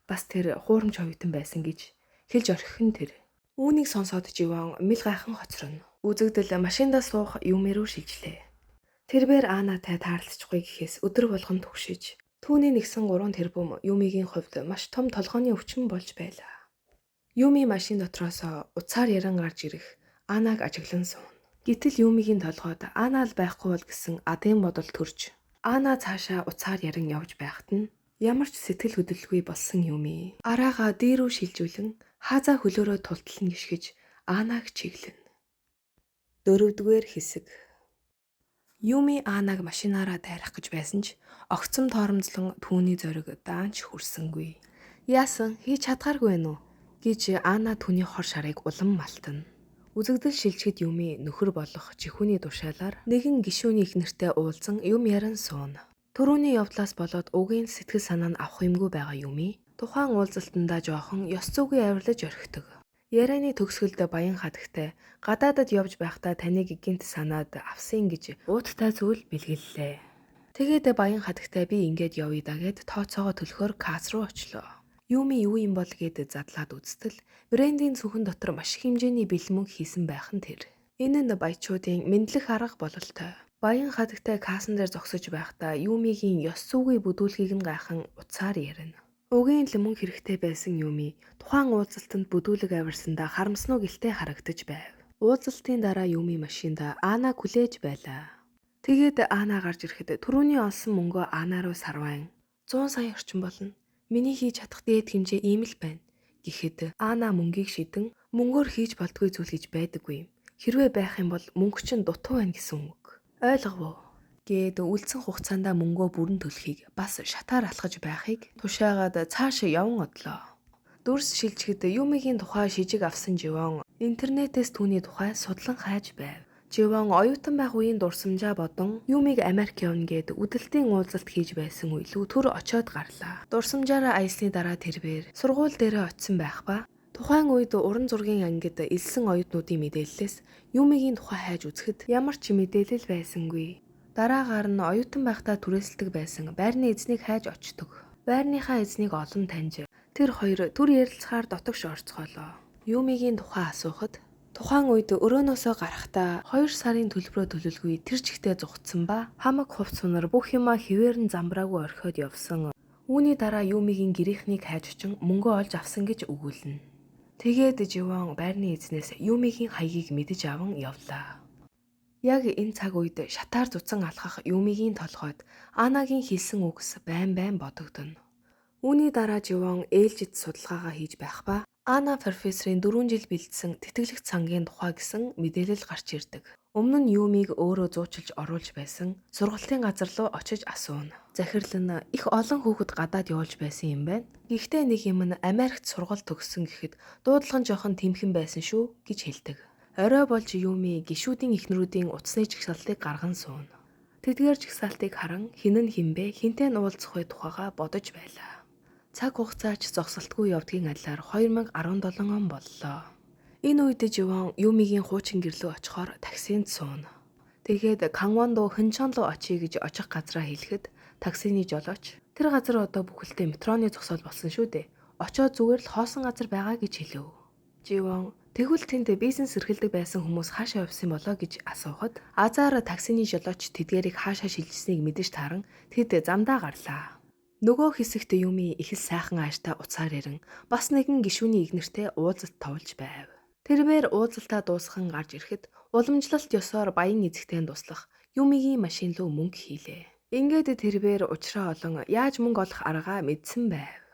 Бас тэр хуурамч оюутан байсан гэж хэлж орхих нь тэр. Үүнийг сонсоод Живон мэл гайхан хоцорно. Үзэгдэл машиндаа суух Юми рүү шилжлээ. Тэрбээр Анатай таарлцчихгүй гэхээс өдөр болгон түгшиж түүний нэгсэн 3 тэрбум Юмигийн хувьд маш том толгойн өвчин болж байлаа. Юми машин дотроос утсаар яран гарч ирэх Анаг ажиглан сууна. Гэтэл Юмигийн толгойд Ана л байхгүй бол гэсэн адын бодол төрж Ана цаашаа утсаар яран явж байхад нь ямар ч сэтгэл хөдлөлгүй болсон Юми араагаа дээр үү шилжүүлэн хаазаа хөлөөрөө тултлан гიშгэж Анаг чиглэнэ. Дөрөвдүгээр хэсэг. Юми Анаг машинаараа дайрах гэж байсан ч огцом торомцлон түүний зориг даанч хүрсэнгүй. Яасан хийж чадгааргүй вэ нү гэж Ана түүний хор шарыг улам малтана. Үзэгдэл шилжихэд Юми нөхөр болох жихүүний тушаалаар нэгэн гишүүний эхнэртэй уулзан юм яран сууна. Төрүүний явдлаас болоод угийн сэтгэл санаа нь авах юмгүй байгаа Юми тухайн уулзалтандаа жоохон ёс зүйгүй авирлаж орхидог. Ярианы төгсгөлд баян хадагтай гадаадад явж байхдаа таныг гинт санаад авсан гэж ууттай зүйл бэлгэллээ. Тэгээд баян хадагтай би ингээд явъя да гэд тооцоогоо төлөхөөр касс руу очлоо. Юми юу юм бол гэд задлаад үзтэл брендийн цүнхэн дотор маш их хэмжээний бэлэн мөнгө хийсэн байх нь тэр. Энэ нь баячуудын мэдлэх арга бололтой. Баян хадагтай кассан дээр зогсож байхдаа Юмигийн ёс зүйгүй бүдүүлгийг нь гайхан утсаар ярина. Угийн л мөнгө хэрэгтэй байсан Юми тухайн уулзалтанд бүдүүлэг авирсандаа харамснуу гэлтэй харагдаж байв. Уулзалтын дараа Юми машинда Ана хүлээж байлаа. Тэгээд Ана гарч ирэхэд түрүүний олсон мөнгөө Ана руу сарвайн 100 сая орчим болно. Миний хийж чадах дээд хэмжээ ийм л байна гэхэд Ана мөнгийг шидэн мөнгөөр хийж болдгүй зүйл гэж байдаггүй юм. Хэрвээ байх юм бол мөнгө чинь дутуу байна гэсэн үг. Ойлгов уу? Гээд үлдсэн хугацаандаа мөнгөө бүрэн төлөхийг бас шатаар алхаж байхыг тушаагаад цааш яван одлоо. Дүрс шилжихэд Юмигийн тухай шижиг авсан Живон интернетээс түүний тухай судлан хайж байв. Живон оюутан байх үеийн дурсамжаа бодон Юмиг Америк явна гэд үдэлтийн уулзалт хийж байсан үе лүү төр очиод гарлаа. Дурсамжаараа аялсны дараа тэрбээр сургууль дээрээ очисон байх ба тухайн үед уран зургийн ангид элсэн оюутнуудын мэдээллээс Юмигийн тухай хайж үзэхэд ямар ч мэдээлэл байсангүй. Дараагаар нь оюутан байхдаа түрээсэлдэг байсан байрны эзнийг хайж очдог. Байрныхаа эзнийг олон таньж тэр хоёр түр ярилцахаар дотогш орцгоолоо. Юмигийн тухай асуухад тухайн үед өрөөнөөсөө гарахдаа 2 сарын төлбөрөө төлөлгүй тэр чигтээ зугтсан ба хамаг хувц сунар бүх юмаа хэвээр нь замбраагүй орхиод явсан. Үүний дараа Юмигийн гэрийнхнийг хайж очин мөнгөө олж авсан гэж өгүүлнэ. Тэгээд Живон байрны эзнээс Юмигийн хаягийг мэдэж аван явлаа. Яг энэ цаг үед шатаар зуцан алхах Юмигийн толгойд Анагийн хэлсэн үгс байн байн бодогдоно. Үүний дараа Живон ээлжид судалгаагаа хийж байх ба Ана профессорын 4 жил бэлдсэн тэтгэлэгт сангийн тухай гэсэн мэдээлэл гарч ирдэг. Өмнө нь Юмиг өөрөө зуучилж оруулж байсан сургалтын газар руу очиж асууна. Захирал нь их олон хүүхэд гадаад явуулж байсан юм байна. Гэхдээ нэг юм нь Америкт сургалт төгссөн гэхэд дуудлага нь жоохон тэмхэн байсан шүү гэж хэлдэг. Орой болж Юми гишүүдийн эхнэрүүдийн утасны жагсаалтыг гарган сууна. Тэдгээр жагсаалтыг харан хэн нь хэн бэ, хэнтэй нь уулзах вэ тухайгаа бодож байлаа. Цаг хугацаач зогсолтгүй явдгийн адилаар 2017 он боллоо. Энэ үед Живон Юмигийн хуучин гэрлөө очихоор таксинд сууна. Тэгээд Кангвондо Хэнчон руу очие гэж очих газраа хэлэхэд таксины жолооч тэр газар одоо бүхэлдээ метроны зогсоол болсон шүү дээ. Очоод зүгээр л хоосон газар байгаа гэж хэлэв. Живон тэгвэл тэнд бизнес эрхэлдэг байсан хүмүүс хаашаа явсан болоо гэж асуухад азар таксины жолооч тэдгээрийг хаашаа шилжсэнийг мэдэж тааран тэд замдаа гарлаа. Нөгөө хэсэгт Юми их л сайхан ааштай уцаар ирэн бас нэгэн гишүүний игнэртэй уулзалт товлж байв. Тэрбээр уулзалтаа дуусхан гарч ирэхэд уламжлалт ёсоор баян эзэгтэй туслах Юмигийн машин руу мөнгө хийлээ. Ингээд тэрбээр учраа олон яаж мөнгө олох аргаа мэдсэн байв.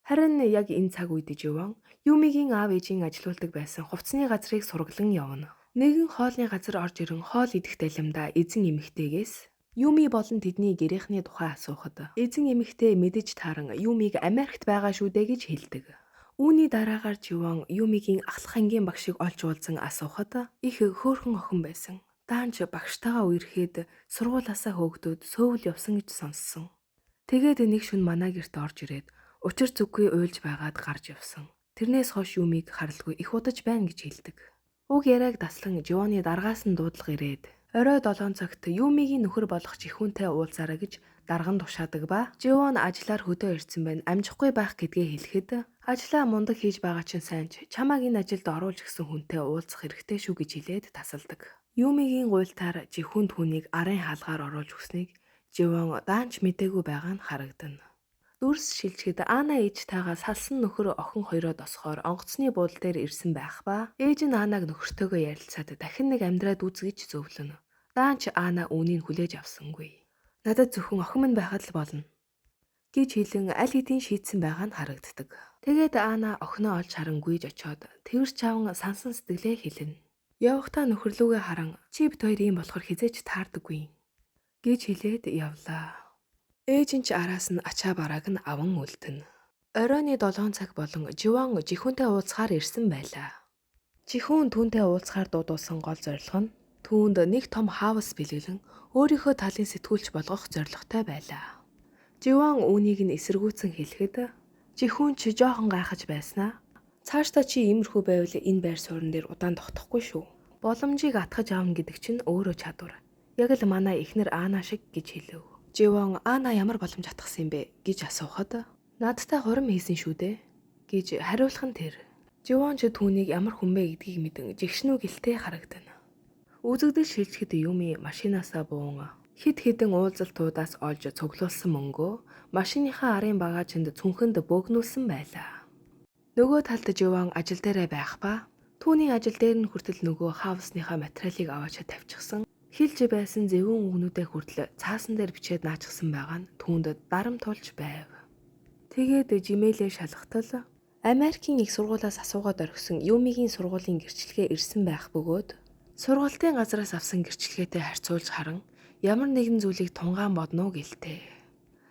Харин яг энэ цаг үед Живон Юмигийн аав ээжийн ажилуулдаг байсан хувцсны газрыг сураглан явна. Нэгэн хоолны газар орж ирэн хоол идэх далимдаа эзэн эмэгтэйгээс Юми болон тэдний гэрийнхний тухай асуухад эзэн эмэгтэй мэдэж тааран Юмиг Америкт байгаа шүү дээ гэж хэлдэг. Үүний дараагаар Живон Юмигийн ахлах ангийн багшийг олж уулзан асуухад их хөөрхөн охин байсан. Даанч багштайгаа үерхэд сургуулаасаа хөөгдөөд Сөүл явсан гэж сонссон. Тэгээд нэг шөнө манай гэрт орж ирээд учир зүггүй уйлж байгаад гарч явсан. Тэрнээс хойш Юмиг харалгүй их удаж байна гэж хэлдэг. Уг яриаг таслан Живоны даргаас нь дуудлага ирээд орой 7 цагт Юмигийн нөхөр болох жихүүнтэй уулзаарай гэж дарган тушаадаг ба Живон ажлаар хөдөө ирсэн байна. Амжихгүй байх гэдгээ хэлэхэд ажлаа мундаг хийж байгаа чинь сайн ч чамааг энэ ажилд оруулж гисэн хүнтэй уулзах хэрэгтэй шүү гэж хэлээд тасалдаг. Юмигийн гуйлтаар жихүүн түүнийг арын хаалгаар оруулж өгснийг Живон даанч мдээгүй байгаа нь харагдана. Дүрс шилжихэд Ана ээжтэйгээ салсан нөхөр охин хоёроо досхоор онгоцны буудал дээр ирсэн байх ба ээж нь Анаг нөхөртөөгөө ярилцаад дахин нэг амьдраад үз гэж зөвлөнө. Даанч Ана үүнийг хүлээж авсангүй. Надад зөвхөн охин минь байхад л болно гэж хэлэн аль хэдийн шийдсэн байгаа нь харагддаг. Тэгээд Ана охиноо олж харан гүйж очиод тэрч чаван сансан сэтгэлээ хэлнэ. Явахдаа нөхөрлүүгээ харан чи бит хоёр ийм болохоор хизээч таардаггүй гэж хэлээд явлаа. Ээж нь ч араас нь ачаа барааг нь аван үлдэнэ. Оройн 7 цаг болон Живон жихүүнтэй уулзахаар ирсэн байлаа. Жихүүн түүнтэй уулзахаар дуудуулсан гол зорилго нь түүнд нэг том хаус бэлэглэн өөрийнхөө талын сэтгүүлч болгох зорилготой байлаа. Живон үүнийг нь эсэргүүцэн хэлэхэд жихүүн ч жоохон гайхаж байснаа цаашдаа чи иймэрхүү байвал энэ байр суурин дээр удаан тогтохгүй шүү. Боломжийг атгаж авна гэдэг чинь өөрөө чадвар. Яг л манай эхнэр Ана шиг гэж хэлэв. Живон Ана ямар боломж атгасан юм бэ гэж асуухад надтай хурим хийсэн шүү дээ гэж хариулах нь тэр. Живон ч түүнийг ямар хүн бэ гэдгийг мэдэн жигшнүү гэлтэй харагдана. Үзэгдэл шилжихэд Юми машинаасаа буун хэд хэдэн уулзалтуудаас олж цуглуулсан мөнгөө машиныхаа арын багаажинд цүнхэнд бөөгнүүлсэн байлаа. Нөгөө талд Живон ажил дээрээ байх ба түүний ажил дээр нь хүртэл нөгөө хаусныхаа материалыг аваачаа тавьчихсан. Хэлж байсан зөвүүн үгнүүдээ хүртэл цаасан дээр бичээд наачихсан байгаа нь түүнд дарам тулж байв. Тэгээд Gmail-ээ шалгатал Америкийн их сургуулиас асуугаад орхисон Юмигийн сургуулийн гэрчлэгээ ирсэн байх бөгөөд сургалтын газраас авсан гэрчлэгээтэй харьцуулж харан ямар нэгэн зүйлийг тунгаан бодно уу гэлтэй.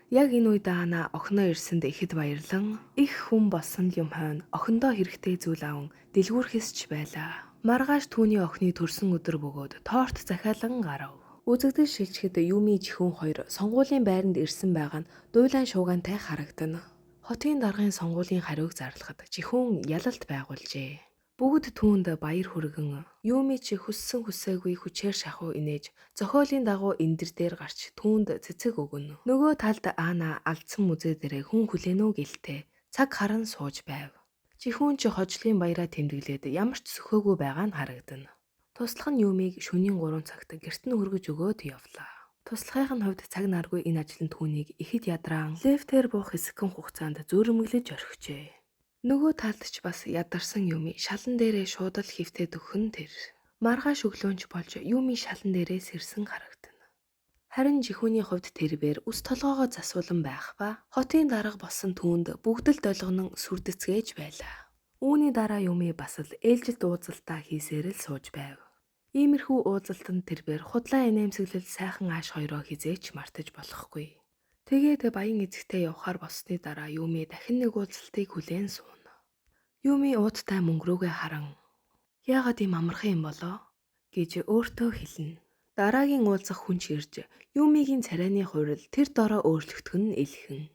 Яг энэ үед Ана охиноо ирсэнд ихэд баярлан их хүн болсон юм хойно охиндоо хэрэгтэй зүйл аван дэлгүүрхэсч байлаа. Маргааш түүний охины төрсөн өдөр бөгөөд торт захиалан гарав. Үзэгдэл шилжихэд Юми жихүүн хоёр сонгуулийн байранд ирсэн байгаа нь дуйлан шуугантай харагдана. Хотын даргын сонгуулийн хариуг зарлахад жихүүн ялалт байгуулжээ. Бүгд түүнд баяр хүргэн Юми ч хүссэн хүсээгүй хүчээр шахуу инээж зохиолын дагуу эндэр дээр гарч түүнд цэцэг өгнө. Нөгөө талд Ана алдсан музей дээрээ хүн хүлээнэ үү гэлтэй цаг харан сууж байв. Жихүүн ч хожлын баяраа тэмдэглээд ямар ч сөхөөгүй байгаа нь харагдана. Туслах нь Юмиг шөнийн 3 цагт гэрт нь хүргэж өгөөд явлаа. Туслахын хувьд цаг наргүй энэ ажил нь түүнийг ихэд ядраан лифтээр буух хэсэгхэн хугацаанд зүүрмэглэж орхижээ. Нөгөө талд ч бас ядарсан Юми шалан дээрээ шууд л хөвтөд өгөх нь тэр. Маргааш өглөөнч болж Юми шалан дээрээ сэрсэн харагдана. Харин Жихүүний хувьд тэрбээр үс толгоогоо засуулан байх ба хотын дарга болсон түүнд бүгд л долгонон сүрдэцгээж байлаа. Үүний дараа Юми бас л ээлжилт уулзалтаа хийсээр л сууж байв. Иймэрхүү уулзалтанд тэрбээр худлаа инээмсэглэл сайхан ааш хоёроо хизээч мартаж болохгүй. Тэгээд баян эзэгтэй явхаар болсны дараа Юми дахин нэг уулзалтыг хүлээн сууна. Юми ууттай мөнгө рүүгээ харан "Яагаад ийм амархан юм болоо?" гэж өөртөө хэлнэ. Дараагийн уулзах хүн ч ирж Юмигийн царайны хувирал тэр дороо өөрчлөгдөх нь илхэн.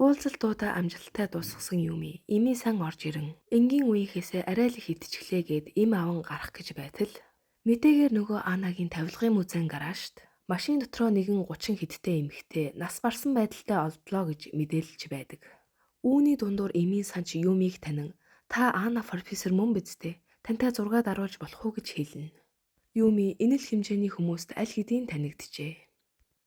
Уулзалтуудаа амжилттай дуусгасан Юми эмийн сан орж ирэн энгийн үеийнхээсээ арай л их идчихлээ гэд эм аван гарах гэж байтал мэдээгээр нөгөө Анагийн тавилгын музейн гаражт машин дотроо нэгэн 30 хэдтэй эмэгтэй нас барсан байдалтай олдлоо гэж мэдээлж байдаг. Үүний дундуур эмийн сан ч Юмиг танин "Та Ана профессор мөн биз дээ? Тантай зураг даруулж болох уу?" гэж хэлнэ. Юми энэ л хэмжээний хүмүүст аль хэдийн танигджээ.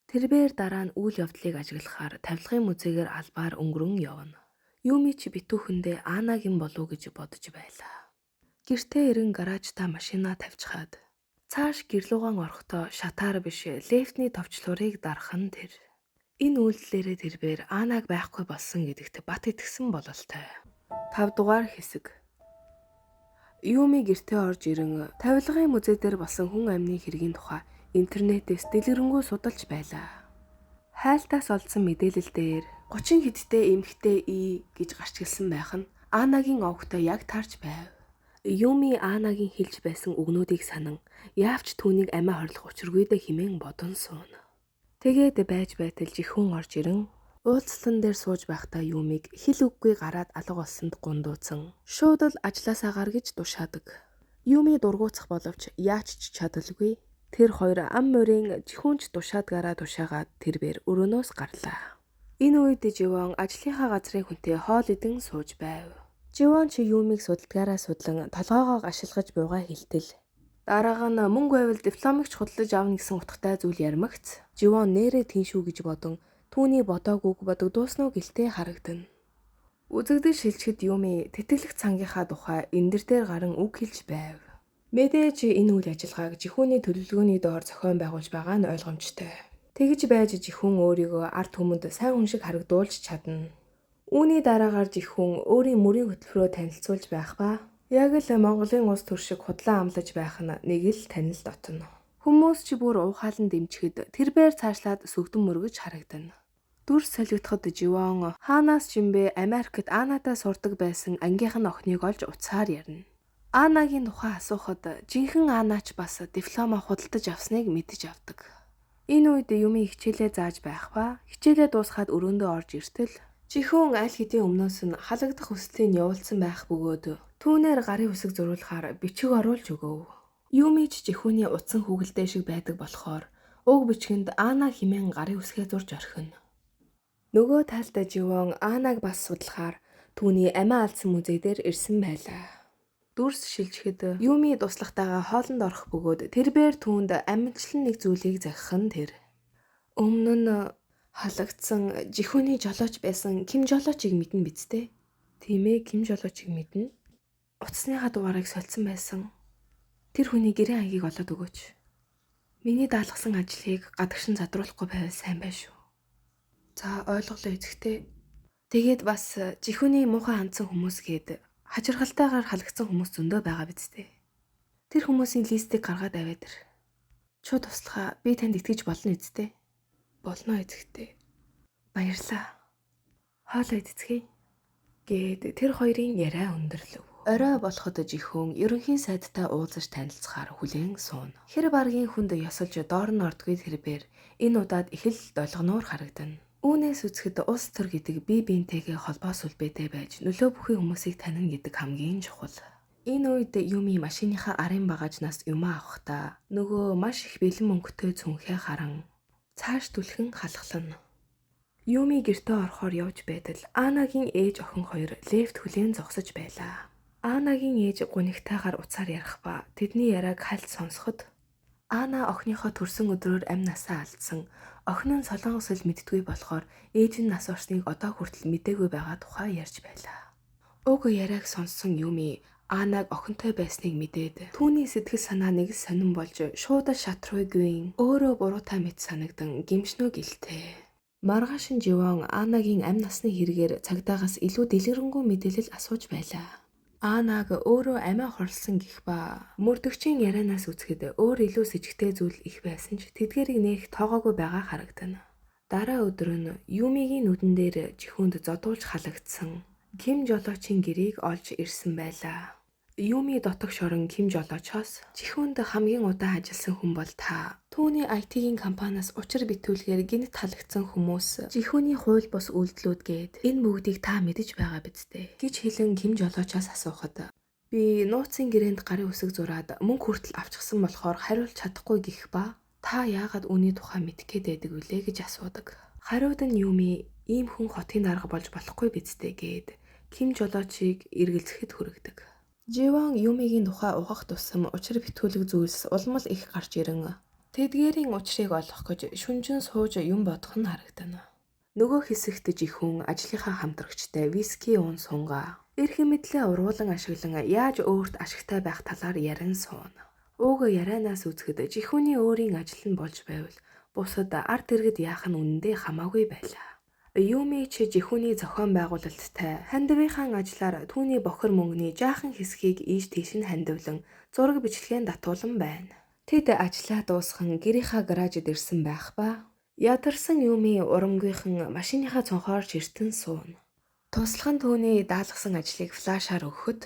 Тэрбээр дараа нь үйл явдлыг ажиглахаар тавилгын музейгээр албаар өнгөрөн явна. Юми ч битүүхэндээ Анагийн болов гэж бодож байлаа. Гэртээ ирэн гаражтаа машинаа тавьчихад цааш гэрлүүгаан орохдоо шатаар биш лифтний товчлуурыг дарах нь тэр. Энэ үйлдэлээрээ тэрбээр Анаг байхгүй болсон гэдэгт бат итгэсэн бололтой. 5 дугаар хэсэг. Юми гэртээ орж ирэн тавилгын музей дээр болсон хүн амны хэргийн тухай интернетээс дэлгэрэнгүй судалж байлаа. Хайлтаас олдсон мэдээлэл дээр 30 хэдтэй эмэгтэй И гэж гарч ирсэн байх нь Анагийн овогтой яг таарч байв. Юми Анагийн хэлж байсан үгнүүдийг санан яавч түүнийг амиа хорлох учиргүй дээ хэмээн бодон сууна. Тэгээд байж байтал жихүүн орж ирэн уулзалтан дээр сууж байхдаа Юмиг хэл үггүй гараад алга болсонд гундууцсан. Шууд л ажлаасаа гар гэж тушаадаг. Юми дургуутсах боловч яач ч чадалгүй. Тэр хоёр ам морин жихүүнч тушаадгаараа тушаагаад тэрбээр өрөөнөөс гарлаа. Энэ үед Живон ажлынхаа газрын хүнтэй хоол идэн сууж байв. Живон чи Юмиг судалдгаараа судлан толгоогоо гашилгаж буугаа хэлтэл дараагаа нь мөнгө байвал дипломыг ч худалдаж авна гэсэн утгатай зүйл ярмагц. Живон нээрээ тийм шүү гэж бодон түүний бодоагүйг бодогдуулсан уу гэлтэй харагдана. Үзэгдэл шилжихэд Юми тэтгэлэг цангийнхаа тухай эндэр дээр гаран үг хэлж байв. Мэдээж энэ үйл ажиллагааг Жихүүний төлөвлөгөөний доор зохион байгуулж байгаа нь ойлгомжтой. Тэгж байж Жихүүн өөрийгөө ард түмэнд сайн хүн шиг харагдуулж чадна. Үүний дараагаар Жихүүн өөрийн мөрийн хөтөлбөрөөр танилцуулж байх ба яг л Монголын улс төр шиг худлаа амлаж байх нь нэг л танил дотно. Хүмүүс ч бүр уухаалан дэмжихэд тэрбээр цаашлаад сүгдэн мөргөж харагдана. Дүрс солигдоход Живон хаанаас ч юм бэ Америкт Анатай сурдаг байсан ангийнх нь охиныг олж утсаар ярина. Анагийн тухай асуухад жинхэнэ Анач бас дипломоо худалдаж авсныг мэдэж авдаг. Энэ үед Юми хичээлээ зааж байх ба хичээлээ дуусгаад өрөөндөө орж иртэл Жихүүн аль хэдийн өмнөөс нь халагдах хүслийг явуулсан байх бөгөөд түүнээр гарын үсэг зурулахаар бичиг оруулж өгөв. Юми ч Жихүүний утсан хүүгэлдээ шиг байдаг болохоор уг бичгэнд Ана хэмээн гарын үсгээ зурж орхино. Нөгөө талд Живон Анаг бас судлахаар түүний амиа алдсан музей дээр ирсэн байлаа. Дүрс шилжихэд Юми туслахтайгаа хоолнд орох бөгөөд тэрбээр түүнд амжилтлан нэг зүйлийг захих нь тэр. Өмнө нь халагдсан Жихүүний жолооч байсан Ким жолоочийг мэднэ биз дээ? Тийм ээ, Ким жолоочийг мэднэ. Утасныхаа дугаарыг солилцсон байсан. Тэр хүний гэрийн хаягийг олоод өгөөч. Миний даалгасан ажлыг гадагшин задруулахгүй байвал сайн байх шүү. За ойлголоо эзэгтэй. Тэгээд бас Жихүүний муухай хандсан хүмүүс гээд хажиргалтайгаар халагдсан хүмүүс зөндөө байгаа биз дээ. Тэр хүмүүсийн листийг гаргаад аваад ир. Чуу туслахаа би танд итгэж болно биз дээ. Болно эзэгтэй. Баярлаа. Хоолоо идцгээе. Гээд тэр хоёрын яриа өндөрлөв. Орой болоход Жихүүн ерөнхий сайдтай уулзаж танилцахаар хүлээн сууна. Хэр баргийн хүнд ёсолж доор нь ордгүй тэрбээр энэ удаад их л долгоноор харагдана. Үүнээс үзэхэд улс төр гэдэг бие биентэйгээ холбоо сүлбээтэй байж нөлөө бүхий хүмүүсийг танина гэдэг хамгийн чухал. Энэ үед Юми машиныхаа арын багажнаас юмаа авахдаа нөгөө маш их бэлэн мөнгөтэй цүнхээ харан цааш түлхэн халахлана. Юми гэртээ орохоор явж байтал Анагийн ээж охин хоёр лифт хүлээн зогсож байлаа. Анагийн ээж гунигтайгаар уцаар ярих ба тэдний яриаг хальт сонсоход Ана охиныхоо төрсөн өдрөөр амь насаа алдсан. Охин нь солонгос хэл мэддэггүй болохоор ээж нь нас орсныг одоо хүртэл мдээгүй байгаа тухай ярьж байлаа. Уг яриаг сонссон Юми Анаг охинтой байсныг мэдээд түүний сэтгэл санаа нэг л сонин болж шууд шат руугүйн өөрөө буруутай мэт санагдан гимшнөө гэлтээ. Маргааш нь Живон Анагийн амь насны хэрэгээр цагдаагаас илүү дэлгэрэнгүй мэдээлэл асууж байлаа. Анаг өөрөө амиа хорлсон гэх ба мөрдөгчийн ярианаас үзэхэд өөр илүү сэжигтэй зүйл их байсан ч тэдгэрийг нээх тоогоогүй байгаа харагдана. Дараа өдөр нь Юмигийн нүдэн дээр жихүүнд зодуулж халагдсан Ким Жолоочийн гэрийг олж ирсэн байлаа. Юми дотогш орон Ким Жолоочоос жихүүнд хамгийн удаан ажилласан хүн бол та. Түүний IT-ийн компаниас учир битүүлгээр гэнэт халагдсан хүмүүс жихүүний хууль бус үйлдэлүүд гээд энэ бүгдийг та мэдэж байгаа биз дээ гэж хэлэн Ким Жолоочоос асуухад би нууцын гэрээнд гарын үсэг зураад мөнгө хүртэл авчихсан болохоор хариулж чадахгүй гэх ба та яагаад үүний тухай мэдэх гээд байдаг вүлээ гэж асуудаг. Хариуд нь Юми ийм хүн хотын дарга болж болохгүй биз дээ гээд Ким Жолоочийг эргэлзэхэд хүргэдэг. Живон Юмигийн тухай ухах тусам учир битгүүлэг зүйлс улам л их гарч ирэн тэдгээрийн учрыг олох гэж шүнжин сууж юм бодох нь харагдана. Нөгөө хэсэгт жихүүн ажлынхаа хамтрагчтай виски уун сунгаа эрх мэдлээ уруулан ашиглан яаж өөрт ашигтай байх талаар ярин сууна. Уг ярианаас үзэхэд жихүүний өөрийн ажил нь болж байвал бусад ард иргэд яах нь үнэндээ хамаагүй байлаа. Юми ч жихүүний зохион байгуулалттай хандивынхаа ажлаар түүний бохир мөнгөний жаахан хэсгийг ийш тийш нь хандивлан зураг бичлэгээ татуулан байна. Тэд ажлаа дуусган гэрийнхаа гаражид ирсэн байх ба ядарсан Юми урамгүйхан машиныхаа цонхоор чиртэн сууна. Туслах нь түүний даалгасан ажлыг флашаар өгөхөд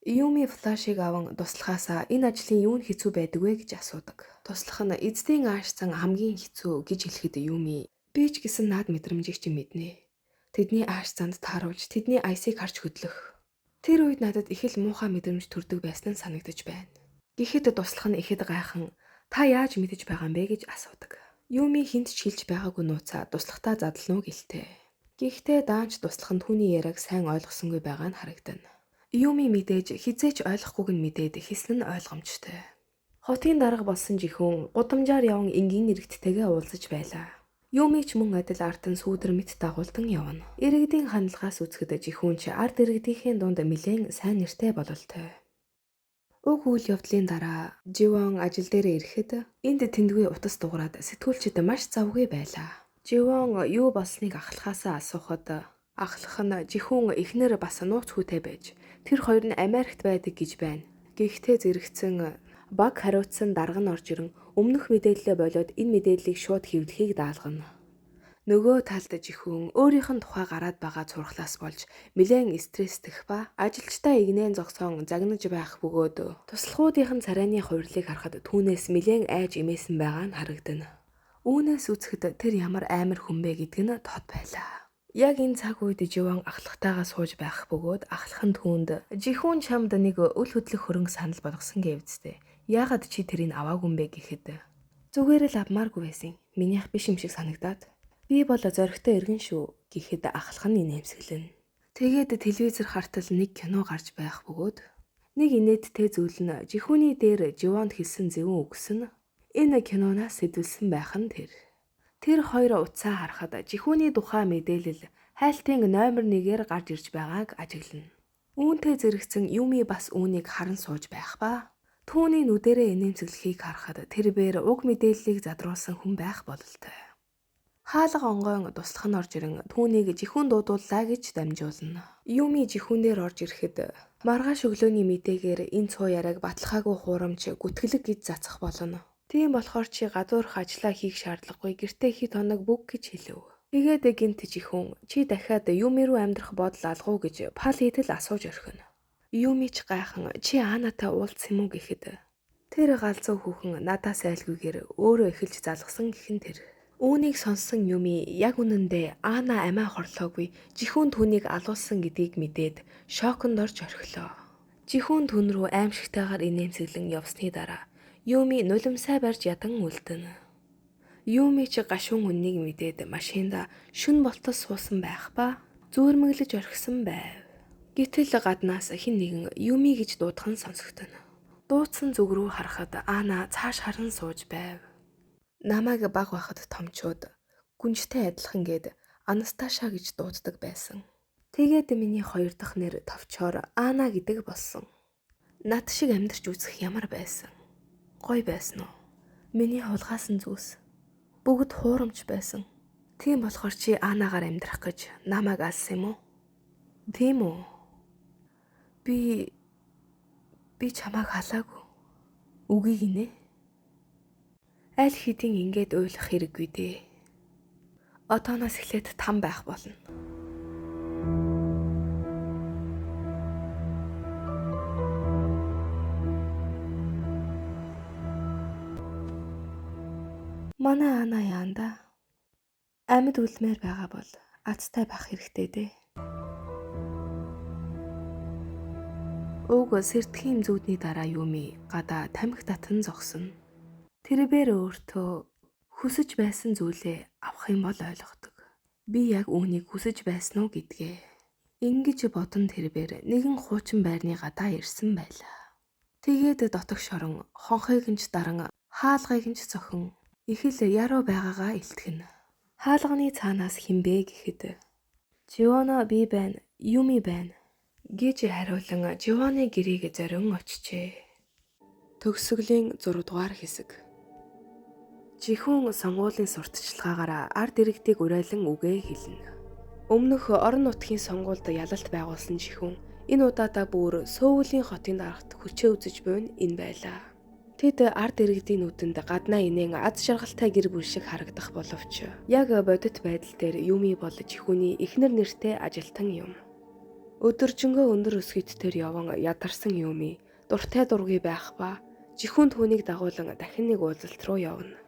Юми флашыг аван туслахаасаа энэ ажлын юу нь хэцүү байдаг вэ гэж асуудаг. Туслах нь эздийн ааш зан хамгийн хэцүү гэж хэлэхэд Юми би ч гэсэн наад мэдрэмжийг чинь мэднэ. Тэдний ааш занд тааруулж тэдний аясыг харж хөдлөх. Тэр үед надад их л муухай мэдрэмж төрдөг байсан нь санагдаж байна. Гэхэд туслах нь ихэд гайхан та яаж мэдэж байгаа юм бэ гэж асуудаг. Юми хүнд ч хэлж байгаагүй нууцаа туслахтаа задлана уу гэлтэй. Гэхдээ даанч туслах нь түүний яриаг сайн ойлгосонгүй байгаа нь харагдана. Юми мэдээж хизээч ойлгохгүйг нь мэдээд хэлсэн нь ойлгомжтой. Хотын дарга болсон жихүүн гудамжаар яван энгийн иргэдтэйгээ уулзаж байлаа. Юми ч мөн адил ард нь сүүдэр мэт дагуулдан явна. Иргэдийн хандлагаас үзэхэд жихүүн ч ард иргэдийнхээ дунд нэлээн сайн нэртэй бололтой. Уг үйл явдлын дараа Живон ажил дээр ирэхэд энд тэндгүй утас дуграад сэтгүүлчид маш завгүй байлаа. Живон юу болсныг ахлахаасаа асуухад ахлах нь жихүүн эхнэр бас нууц хүүтэй байж тэр хоёр нь Америкт байдаг гэж байна. Гэхдээ зэрэгцэн баг хариуцсан дарга нь орж ирэн өмнөх мэдээлэлээ болиод энэ мэдээллийг шууд хэвлэхийг даалгана. Нөгөө талд жихүүн өөрийнх нь тухай гараад байгаа цурхлаас болж нэлээн стресстэх ба ажилчдаа игнэн зогсоон загнаж байх бөгөөд туслахуудынх нь царайны хувирлыг харахад түүнээс нэлээн айж эмээсэн байгаа нь харагдана. Үүнээс үзэхэд тэр ямар амар хүн бэ гэдг нь тод байлаа. Яг энэ цаг үед Живон ахлахтайгаа сууж байх бөгөөд ахлах нь түүнд жихүүн чамд нэг үл хөдлөх хөрөнгө санал болгосон гэвцтэй. Яагаад чи тэрийг аваагүй юм бэ гэхэд зүгээр л авмааргүй байсан. Минийх биш юм шиг санагдаад би бол зоригтой иргэн шүү гэхэд ахлах нь инээмсэглэнэ. Тэгээд телевизэр хартал нэг кино гарч байх бөгөөд нэг инээдтэй зүйл нь жихүүний дээр Живонд хэлсэн зөвүүн үгс нь энэ киноноос сэдвэлсэн байх нь тэр. Тэр хоёр утсаа харахад жихүүний тухай мэдээлэл хайлтын номер 1-ээр гарч ирж байгааг ажиглана. Үүнтэй зэрэгцэн Юми бас үүнийг харан сууж байх ба түүний нүдэрээ инээмсэглэхийг харахад тэр бээр уг мэдээллийг задруулсан хүн байх бололтой. Хаалга онгойн туслах нь орж ирэн түүнийг жихүүн дуудууллаа гэж дамжуулна. Юми жихүүн дээр орж ирэхэд маргааш өглөөний мэдээгээр энэ цуу яриаг баталгаагүй хуурамч гүтгэлэг гэж цацах болно. Тийм болохоор чи гадуурх ажлаа хийх шаардлагагүй гэртээ хэд хоног бүг гэж хэлэв. Тэгээд гинт жихүүн чи дахиад Юми рүү амьдрах бодол алга уу гэж пал хийтэл асууж орхино. Юми ч гайхан чи Анатай уулзсан юм уу гэхэд тэр галзуу хүүхэн надаас айлгүйгээр өөрөө эхэлж залгасан гэх нь тэр. Үүнийг сонссон Юми яг үнэндээ Ана амиа хорлоогүй жихүүн түүнийг алуулсан гэдгийг мэдээд шоконд орж орхилоо. Жихүүн түн рүү аимшигтайгаар инээмсэглэн явсны дараа Юми нулимсаа барьж ядан үлдэнэ. Юми ч гашуун үннийг мэдээд машинда шөнө болтол суусан байх ба зүүрмэглэж орхисон байв. Гэтэл гаднаас хэн нэгэн Юми гэж дуудах нь сонсогдоно. Дуудсан зүг рүү харахад Ана цааш харан сууж байв. Намайг бага байхад томчууд гүнжтэй адилхан гээд Анасташа гэж дууддаг байсан. Тэгээд миний хоёр дахь нэр товчоор Ана гэдэг болсон. Над шиг амьдарч үзэх ямар байсан? Гоё байсан уу? Миний хулгайлсан зүйлс бүгд хуурамч байсан. Тийм болохоор чи Анагаар амьдрах гэж намайг алсан юм уу? Тийм үү? Би чамайг халаагүй. Үгүй гинэ. Аль хэдийн ингээд уйлах хэрэггүй дээ. Одооноос эхлээд там байх болно. Манай Ана яанда амьд үлмээр байгаа бол азтай байх хэрэгтэй дээ. Уг сэрдэхийн зүүдний дараа Юми гадаа тамхи татан зогсно. Тэрээр өөртөө хүсэж байсан зүйлээ авах юм бол ойлгодог. Би яг үүнийг хүсэж байсан уу гэдгээ. Ингэж бодон тэрээр нэгэн хуучин байрны гадаа ирсэн байлаа. Тэгээд дотогш орон хонхыг нь ч даран хаалгыг нь ч цохин их л яруу байгаагаа илтгэнэ. Хаалганы цаанаас хэн бэ гэхэд Живоно би байна, Юми байна гэж хариулан Живоны гэрийг зорин очжээ. Төгсгөлийн 6 дугаар хэсэг. Жихүүн сонгуулийн сурталчилгаагаар ард иргэдийг уриалан үгээ хэлнэ. Өмнөх орон нутгийн сонгуульд ялалт байгуулсан Жихүүн энэ удаадаа бүр Сөүлийн хотын дарагт хүчээ үзэж буй нь энэ байлаа. Тэд ард иргэдийн нүдэнд гаднаа инээн аз жаргалтай гэр бүл шиг харагдах боловч яг бодит байдал дээр Юми бол Жихүүний эхнэр нэртэй ажилтан юм. Өдөржингөө өндөр өсгийт дээр яван ядарсан Юми дуртай дургүй байх ба Жихүүн түүнийг дагуулан дахин нэг уулзалт руу явна.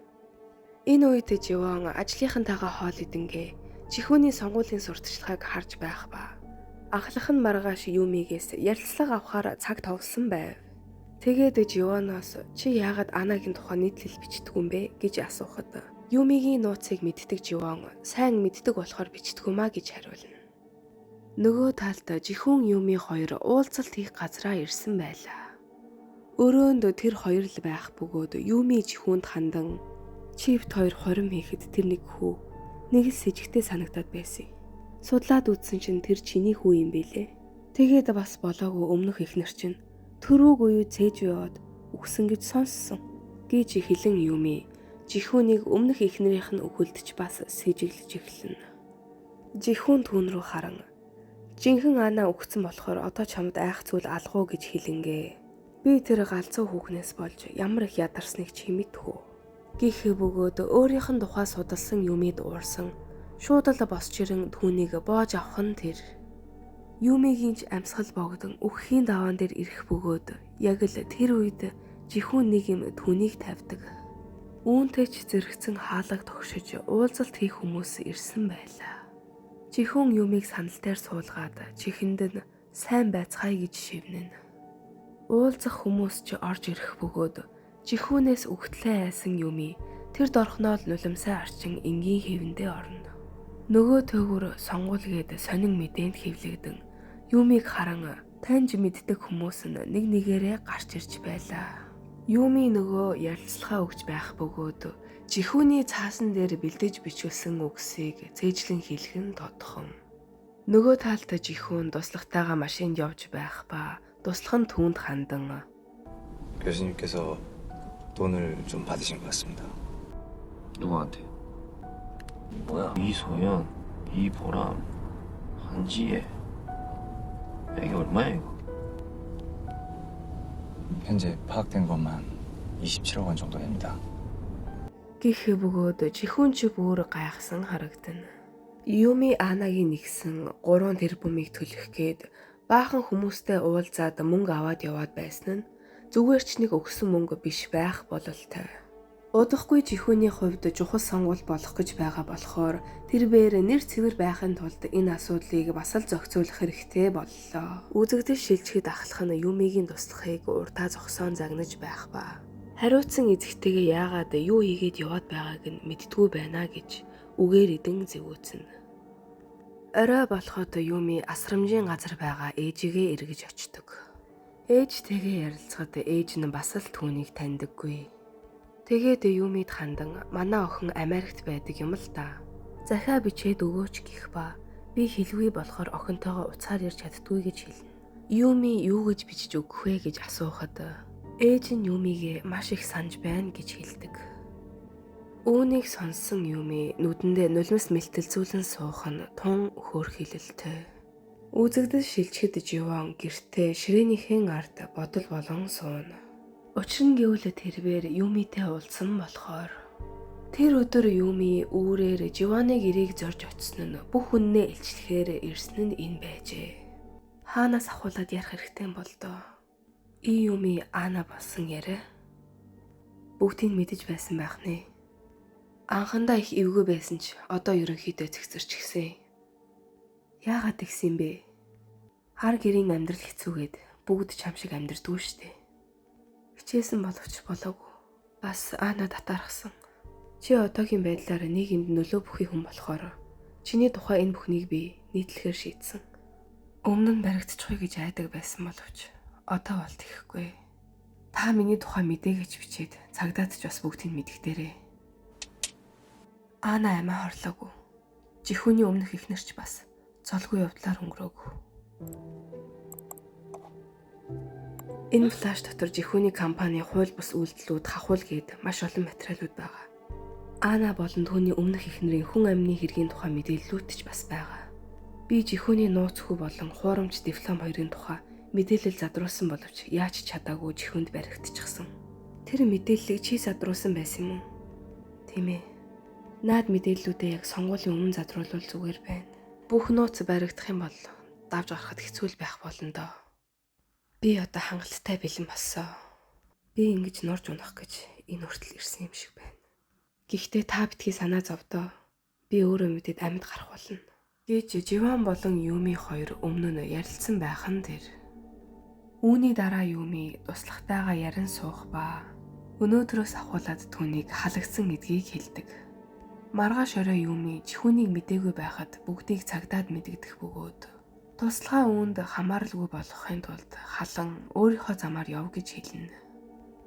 Энэ үед Живон ажлынхантайгаа хоол идэнгээ Жихүүний сонгуулийн сурталчилгааг харж байх ба анхлах нь маргааш Юмигээс ярилцлага авахар цаг товлсон байв. Тэгээд Живоноос чи яагаад Анагийн тухай нийтлэл бичдэг юм бэ гэж асуухад Юмигийн нууцыг мэддэг Живон сайн мэддэг болохоор бичдэг юм а гэж хариулна. Нөгөө талд Жихүүн Юми хоёр уулзалт хийх газраа ирсэн байлаа. Өрөөнд тэр хоёр л байх бөгөөд Юми Жихүүнд хандан чивт хоёр хорим хийхэд тэр нэг хүү нэг л сэжигтэй санагдаад байсан. Судлаад үзсэн чинь тэр чиний хүү юм бэлээ. Тэгээд бас болоогүй өмнөх эхнэр чинь төрөөгүй юу цээж яваад үхсэн гэж сонссон гэж хэлэн Юми Жихүүнийг өмнөх эхнэрийнх нь үхэлдэж бас сэжиглэж эхэлнэ. Жихүүн түүн рүү харан жинхэнэ Ана үхсэн болохоор одоо чамд айх зүйл алгуу гэж хэлэнгээ. Би тэр галзуу хүүхнээс болж ямар их ядарсныг чи мэдэх үү? Гэх бөгөөд өөрийнх нь тухай судалсан Юмид уурсан шууд л босч ирэн түүнийг боож авах нь тэр. Юмигийн ч амьсгал богдон үхэхийн даваан дээр ирэх бөгөөд яг л тэр үед Жихүүн нэг юм түүнийг тавьдаг. Үүнтэй ч зэрэгцэн хаалга тогшиж уулзалт хийх хүмүүс ирсэн байлаа. Жихүүн Юмиг сандал дээр суулгаад чихэнд нь сайн байцгаая гэж шивнэнэ. Уулзах хүмүүс ч орж ирэх бөгөөд Жихүүнээс үхтлээ айсан Юми тэр дорхноо л нулимсаа арчин энгийн хэвэндээ орно. Нөгөө төөгөр сонгуул гээд сонин мэдээнд хэвлэгдэн Юмиг харан таньж мэддэг хүмүүс нь нэг нэгээрээ гарч ирж байлаа. Юми нөгөө ярилцлага өгч байх бөгөөд Жихүүний цаасан дээр бэлдэж бичүүлсэн үгсийг цээжлэн хэлэх нь тодхон. Нөгөө талд Жихүүн туслахтайгаа машинд явж байх ба туслах нь түүнд хандан 교수님께서 돈을 좀 받으신 것 같습니다. 누구한테? 뭐야? 이소연, 이보람, 한지혜. 야, 이게 얼마야 이거? 현재 파악된 것만 27억 원 정도 됩니다. Гэх бөгөөд Жихүүн ч бүр гайхсан харагдана. Юми Анагийн нэгсэн 3 тэрбумыг төлөх гээд баахан хүмүүстэй уулзаад мөнгө аваад яваад байсан нь зүгээр ч нэг өгсөн мөнгө биш байх бололтой. Удахгүй Жихүүний хувьд чухал сонгуул болох гэж байгаа болохоор тэрбээр нэр цэвэр байхын тулд энэ асуудлыг бас л зохицуулах хэрэгтэй боллоо. Үзэгдэл шилжихэд ахлах нь Юмигийн туслахыг урдаа зогсоон загнаж байх ба. Хариуцсан эзэгтэйгээ яагаад юу хийгээд яваад байгааг нь мэддгүй байна гэж үгээр идэн зэвүүцнэ. Орой болоход Юми асрамжийн газар байгаа ээжигээ эргэж очдог. Ээжтэйгээ ярилцахад ээж нь бас л түүнийг таньдаггүй. Тэгээд Юмид хандан манай охин Америкт байдаг юм л да. Захиа бичээд өгөөч гэх ба би хэлгүй болохоор охинтойгоо уцаар ирж чаддгүй гэж хэлнэ. Юми юу гэж бичиж өгөх вэ гэж асуухад ээж нь Юмигээ маш их санаж байна гэж хэлдэг. Үүнийг сонссон Юми нүдэндээ нулимс мэлтэлзүүлэн суух нь тун хөөрхийлөлтэй. Үзэгдэл шилжихэд Живон гэртээ ширээнийхэн ард бодол болон сууна. Учир нь гэвэл тэрвэр Юмитэй уулзсан болохоор тэр өдөр Юми үүрээр Живоны гэрийг зорж очсон нь бүх хүннээ илчлэхээр ирсэн нь энэ байжээ. Хаанаас ахуулаад ярих хэрэгтэй юм бол доо. И Юми Ана болсон яриа. Бүгдийг мэдэж байсан байх нэ. Анхандаа их эвгүй байсан ч одоо ерөнхийдөө цэгцэрчихсэн. Яагаад тэгсэн бэ? Хар гэрийн амьдрал хэцүүгээд бүгд чам шиг амьдрдгүй штэ. Хичээсэн боловч болоогүй. Бас Ана татаархсан. Чи одоогийн байдлаар нийгэмд нөлөө бүхий хүн болохоор чиний тухай энэ бүхнийг би нийтлэхээр шийдсэн. Өмнө нь баригдчихъя гэж айдаг байсан боловч одоо бол тэхгүй. Та миний тухай мэдээ гэж бичээд цагдаад ч бас бүгдийг мэдгдээрээ. Ана амиа хорлоогүй. Жихүүний өмнөх эхнэр ч бас золгүй явдлаар өнгөрөөгүй. Энэ флаш дотор Жихүүний компани хууль бус үйлдэлүүд хахуул гээд маш олон материалууд байгаа. Ана болон түүний өмнөх эхнэрийн хүн амны хэргийн тухай мэдээллүүд ч бас байгаа. Би Жихүүний нууц хүү болон хуурамч диплом хоёрын тухай мэдээлэл задруулсан боловч яаж ч чадаагүй Жихүүнд баригдчихсан. Тэр мэдээллийг чи задруулсан байсан юм уу? Тийм ээ. Наад мэдээллүүдээ яг сонгуулийн өмнө задруулвал зүгээр байна. Бүх нууц баригдах юм бол давж гарахад хэцүү л байх болно доо. Би одоо хангалттай бэлэн болсоо. Би ингэж нурж унах гэж энэ хүртэл ирсэн юм шиг байна. Гэхдээ та битгий санаа зовдоо. Би өөрөө мэдээд амьд гарах болно. Гэж Живан болон Юми хоёр өмнө нь ярилцсан байх нь тэр. Үүний дараа Юми туслахтайгаа ярин суух ба өнөөдрөөс ахуулаад түүнийг халагдсан гэдгийг хэлдэг. Маргааш орой Юми Жихүүнийг мдээгүй байхад бүгдийг цагдаад мэдэгдэх бөгөөд туслахаа үүнд хамааралгүй болгохын тулд халан өөрийнхөө замаар яв гэж хэлнэ.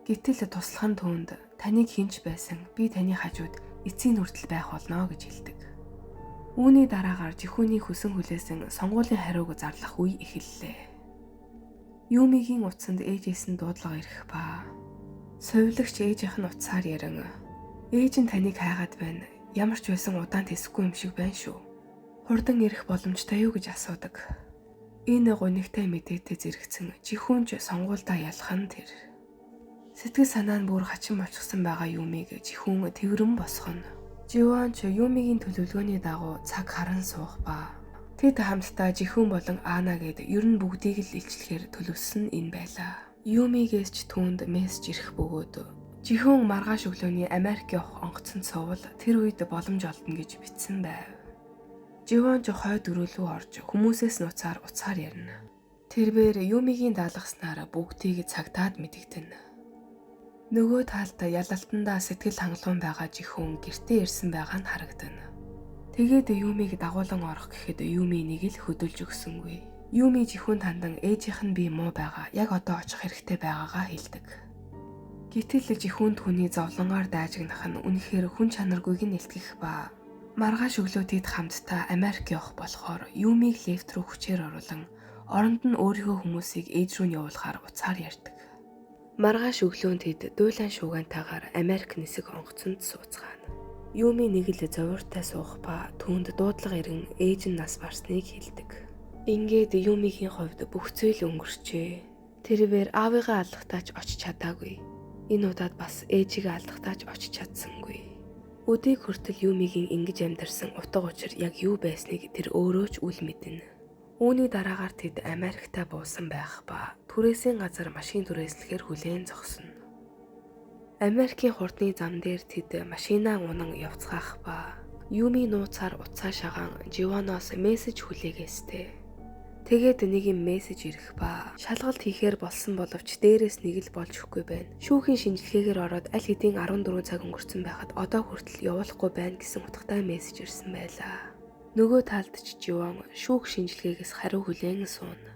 Гэтэл туслах нь түүнд таныг хинч байсан би таны хажууд эцсийн хүртэл байх болно гэж хэлдэг. Үүний дараагаар Жихүүний хүсэн хүлээсэн сонгуулийн хариуг зарлах үе эхэллээ. Юмигийн утсанд ээжээс нь дуудлага ирэх ба сувилагч ээжийнх нь утсаар ярин ээж нь таныг хайгаад байна. Ямар ч байсан удаан тэсэхгүй юм шиг байна шүү. Хурдан ирэх боломжтой юу гэж асуудаг. Энэ гунигтай мэдээтэй зэрэгцэн Жихүүнч сонгуульдаа ялах нь тэр. Сэтгэл санаа нь бүр хачин болчихсон байгаа Юмиг Жихүүн тэрвэрэн босгоно. Живан ч Юмигийн төлөвлөгөөний дагуу цаг харан суух ба. Тэд хамтдаа Жихүүн болон Ана гээд ер нь бүгдийг л илчлэхээр төлөвлөсөн энэ байлаа. Юмигээс ч түүнд мессеж ирэх бөгөөд Жихүүн маргааш өглөөний Америк явах онгоцонд суувал тэр үед боломж олдно гэж бичсэн байв. Живан ч хойд өрөөлөө орж хүмүүсээс нуцаар уцаар ярина. Тэрбээр Юмигийн даалгаснаар бүгдийг цагтаад мэдэгдэнэ. Нөгөө талд ялалтандаа сэтгэл хангалуун байгаа Жихүүн гэртээ ирсэн байгаа нь харагдана. Тэгээд Юмиг дагуулan орох гэхэд Юми нэг л хөдөлж өгсөнгүй. Юми Жихүүнд хандан ээжийнх нь би муу байгаа. Яг одоо очих хэрэгтэй байгаагаа хэлдэг. Гэтэл Жихүүн түүний зовлонгаар дайжигнах нь үнэхээр хүн чанаргүйг нь илтгэх ба. Маргааш өглөө тэд хамтдаа Америк явах болохоор Юмиг лифт рүү хүчээр оруулан оронд нь өөрийнхөө хүмүүсийг ээж рүү нь явуулахаар уцаар ярьдаг. Маргааш өглөө тэд дуулан шуугантайгаар Америк нисэх онгоцонд сууцгаана. Юми нэг л зовиуртай суух ба түүнд дуудлага ирэн ээж нь нас барсныг хэлдэг. Ингээд Юмигийн хувьд бүх зүйл өнгөрчээ. Тэрээр аавыгаа алдахдаа ч очиж чадаагүй. Энэ удаад бас ээжигээ алдахдаа ч очиж чадсангүй. Өдийг хүртэл Юмигийн ингэж амьдарсан утга учир яг юу байсныг тэр өөрөө ч үл мэднэ. Үүний дараагаар тэд Америкта буусан байх ба түрээсийн газар машин түрээслэхээр хүлээн зогсно. Америкийн хурдны зам дээр тэд машинаа унан явцгаах ба Юми нууцаар утсаа шагаан Живоноос мессеж хүлээгээстэй. Тэгээд нэг юм мессеж ирэх ба шалгалт хийхээр болсон боловч дээрээс нэг л болж өгөхгүй байна. Шүүхийн шинжилгээгээр ороод аль хэдийн 14 цаг өнгөрцөн байхад одоо хүртэл явуулахгүй байна гэсэн утгатай мессеж ирсэн байлаа. Нөгөө талд ч Живон шүүх шинжилгээгээс хариу хүлээн сууна.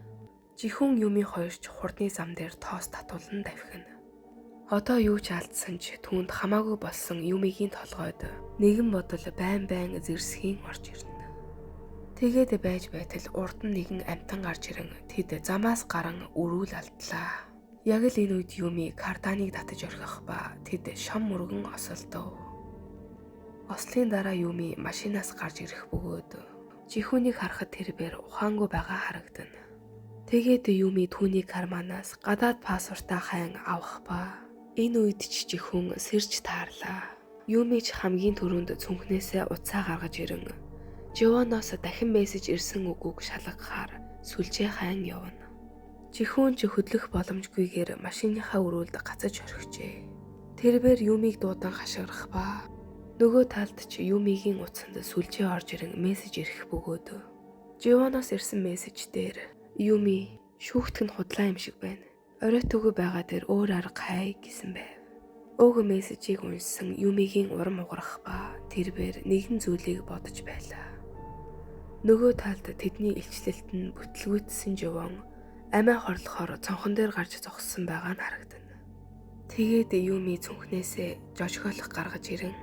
Жихүүн Юми хоёр ч хурдны зам дээр тоос татуулан давхина. Одоо юу ч алдсан ч түүнд хамаагүй болсон Юмигийн толгойд нэгэн бодол байн байн зэрсхийн орж ирнэ. Тэгээд байж байтал урд нь нэгэн амьтан гарч ирэн тэд замаас гаран өрүүл алдлаа. Яг л энэ үед Юми карданыг татаж орхих ба тэд шам мөргөн осолдов. Ослын дараа Юми машинаас гарч ирэх бөгөөд Жихүүнийг харахад тэрбээр ухаангүй байгаа харагдана. Тэгээд Юми түүний карманаас гадаад паспортаа хайн авах ба энэ үед ч Жихүүн сэрж таарлаа. Юми ч хамгийн түрүүнд цүнхнээсээ утсаа гаргаж ирэн Живоноос дахин мессеж ирсэн үгүйг шалгахаар сүлжээ хайн явна. Жихүүн ч хөдлөх боломжгүйгээр машиныхаа өрүүлд гацаж орхижээ. Тэрбээр Юмиг дуудан хашгирах ба нөгөө талд ч Юмигийн утсанд сүлжээ орж ирэн мессеж ирэх бөгөөд Живоноос ирсэн мессеж дээр Юми шүүхтэх нь худлаа юм шиг байна. Оройтоогүй байгаа дээр өөр арга хай гэсэн байв. Уг мессежийг уншсан Юмигийн урам угарах ба тэрбээр нэгэн зүйлийг бодож байлаа. Нөгөө талд тэдний илчлэлт нь бүтлгүүтсэн Живон амиа хорлохоор цонхон дээр гарч зогссон байгаа нь харагдана. Тэгээд Юми цүнхнээсээ жожгоолох гаргаж ирэн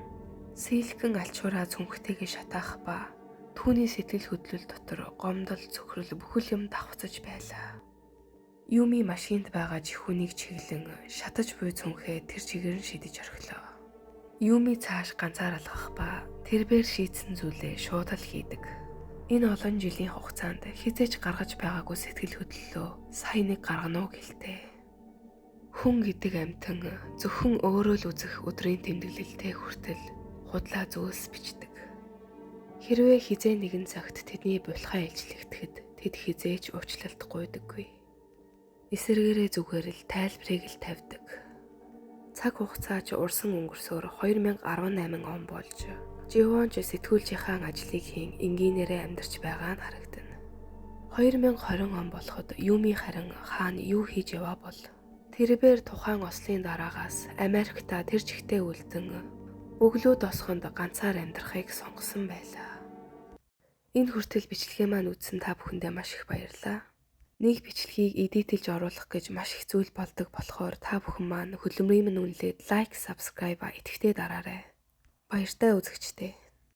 силкэн алчуураа цүнхтэйгээ шатаах ба түүний сэтгэл хөдлөл дотор гомдол цөхрөл бүхэл юм давхцаж байлаа. Юми машинд байгаа Жихүүнийг чиглэн шатаж буй цүнхээ тэр чигээр нь шидэж орхилоо. Юми цааш ганцаар алхах ба тэрбээр шийдсэн зүйлээ шууд л хийдэг. Энэ олон жилийн хугацаанд хэзээ ч гаргаж байгаагүй сэтгэл хөдлөлөө сая нэг гаргана уу гэлтэй. Хүн гэдэг амьтан зөвхөн өөрөө л үзэх өдрийн тэмдэглэлтэй хүртэл худлаа зүйлс бичдэг. Хэрвээ хизээ нэгэн цагт тэдний булхай илчлэгдэхэд тэд хэзээ ч уучлалт гуйдаггүй. Эсэргээрээ зүгээр л тайлбарыг л тавьдаг. Цаг хугацаа ч урсан өнгөрсөөр 2018 он болж Живон ч сэтгүүлчийнхаа ажлыг хийн энгийнээрээ амьдарч байгаа нь харагдана. 2020 он болоход Юми харин хаана юу хийж яваа бол тэрбээр тухайн ослын дараагаас Америкта тэр чигтээ үлдэн бөглөө досгонд ганцаар амьдрахыг сонгосон байлаа. Энэ хүртэл бичлэгээ маань үзсэн та бүхэндээ маш их баярлалаа. Нэг бичлэгийг эдитэлж оруулах гэж маш их зүйл болдог болохоор та бүхэн маань хөдөлмөрийн минь үнэлээд лайк, subscribe идэвхтэй дараарай. Баяртай үзэгчдээ.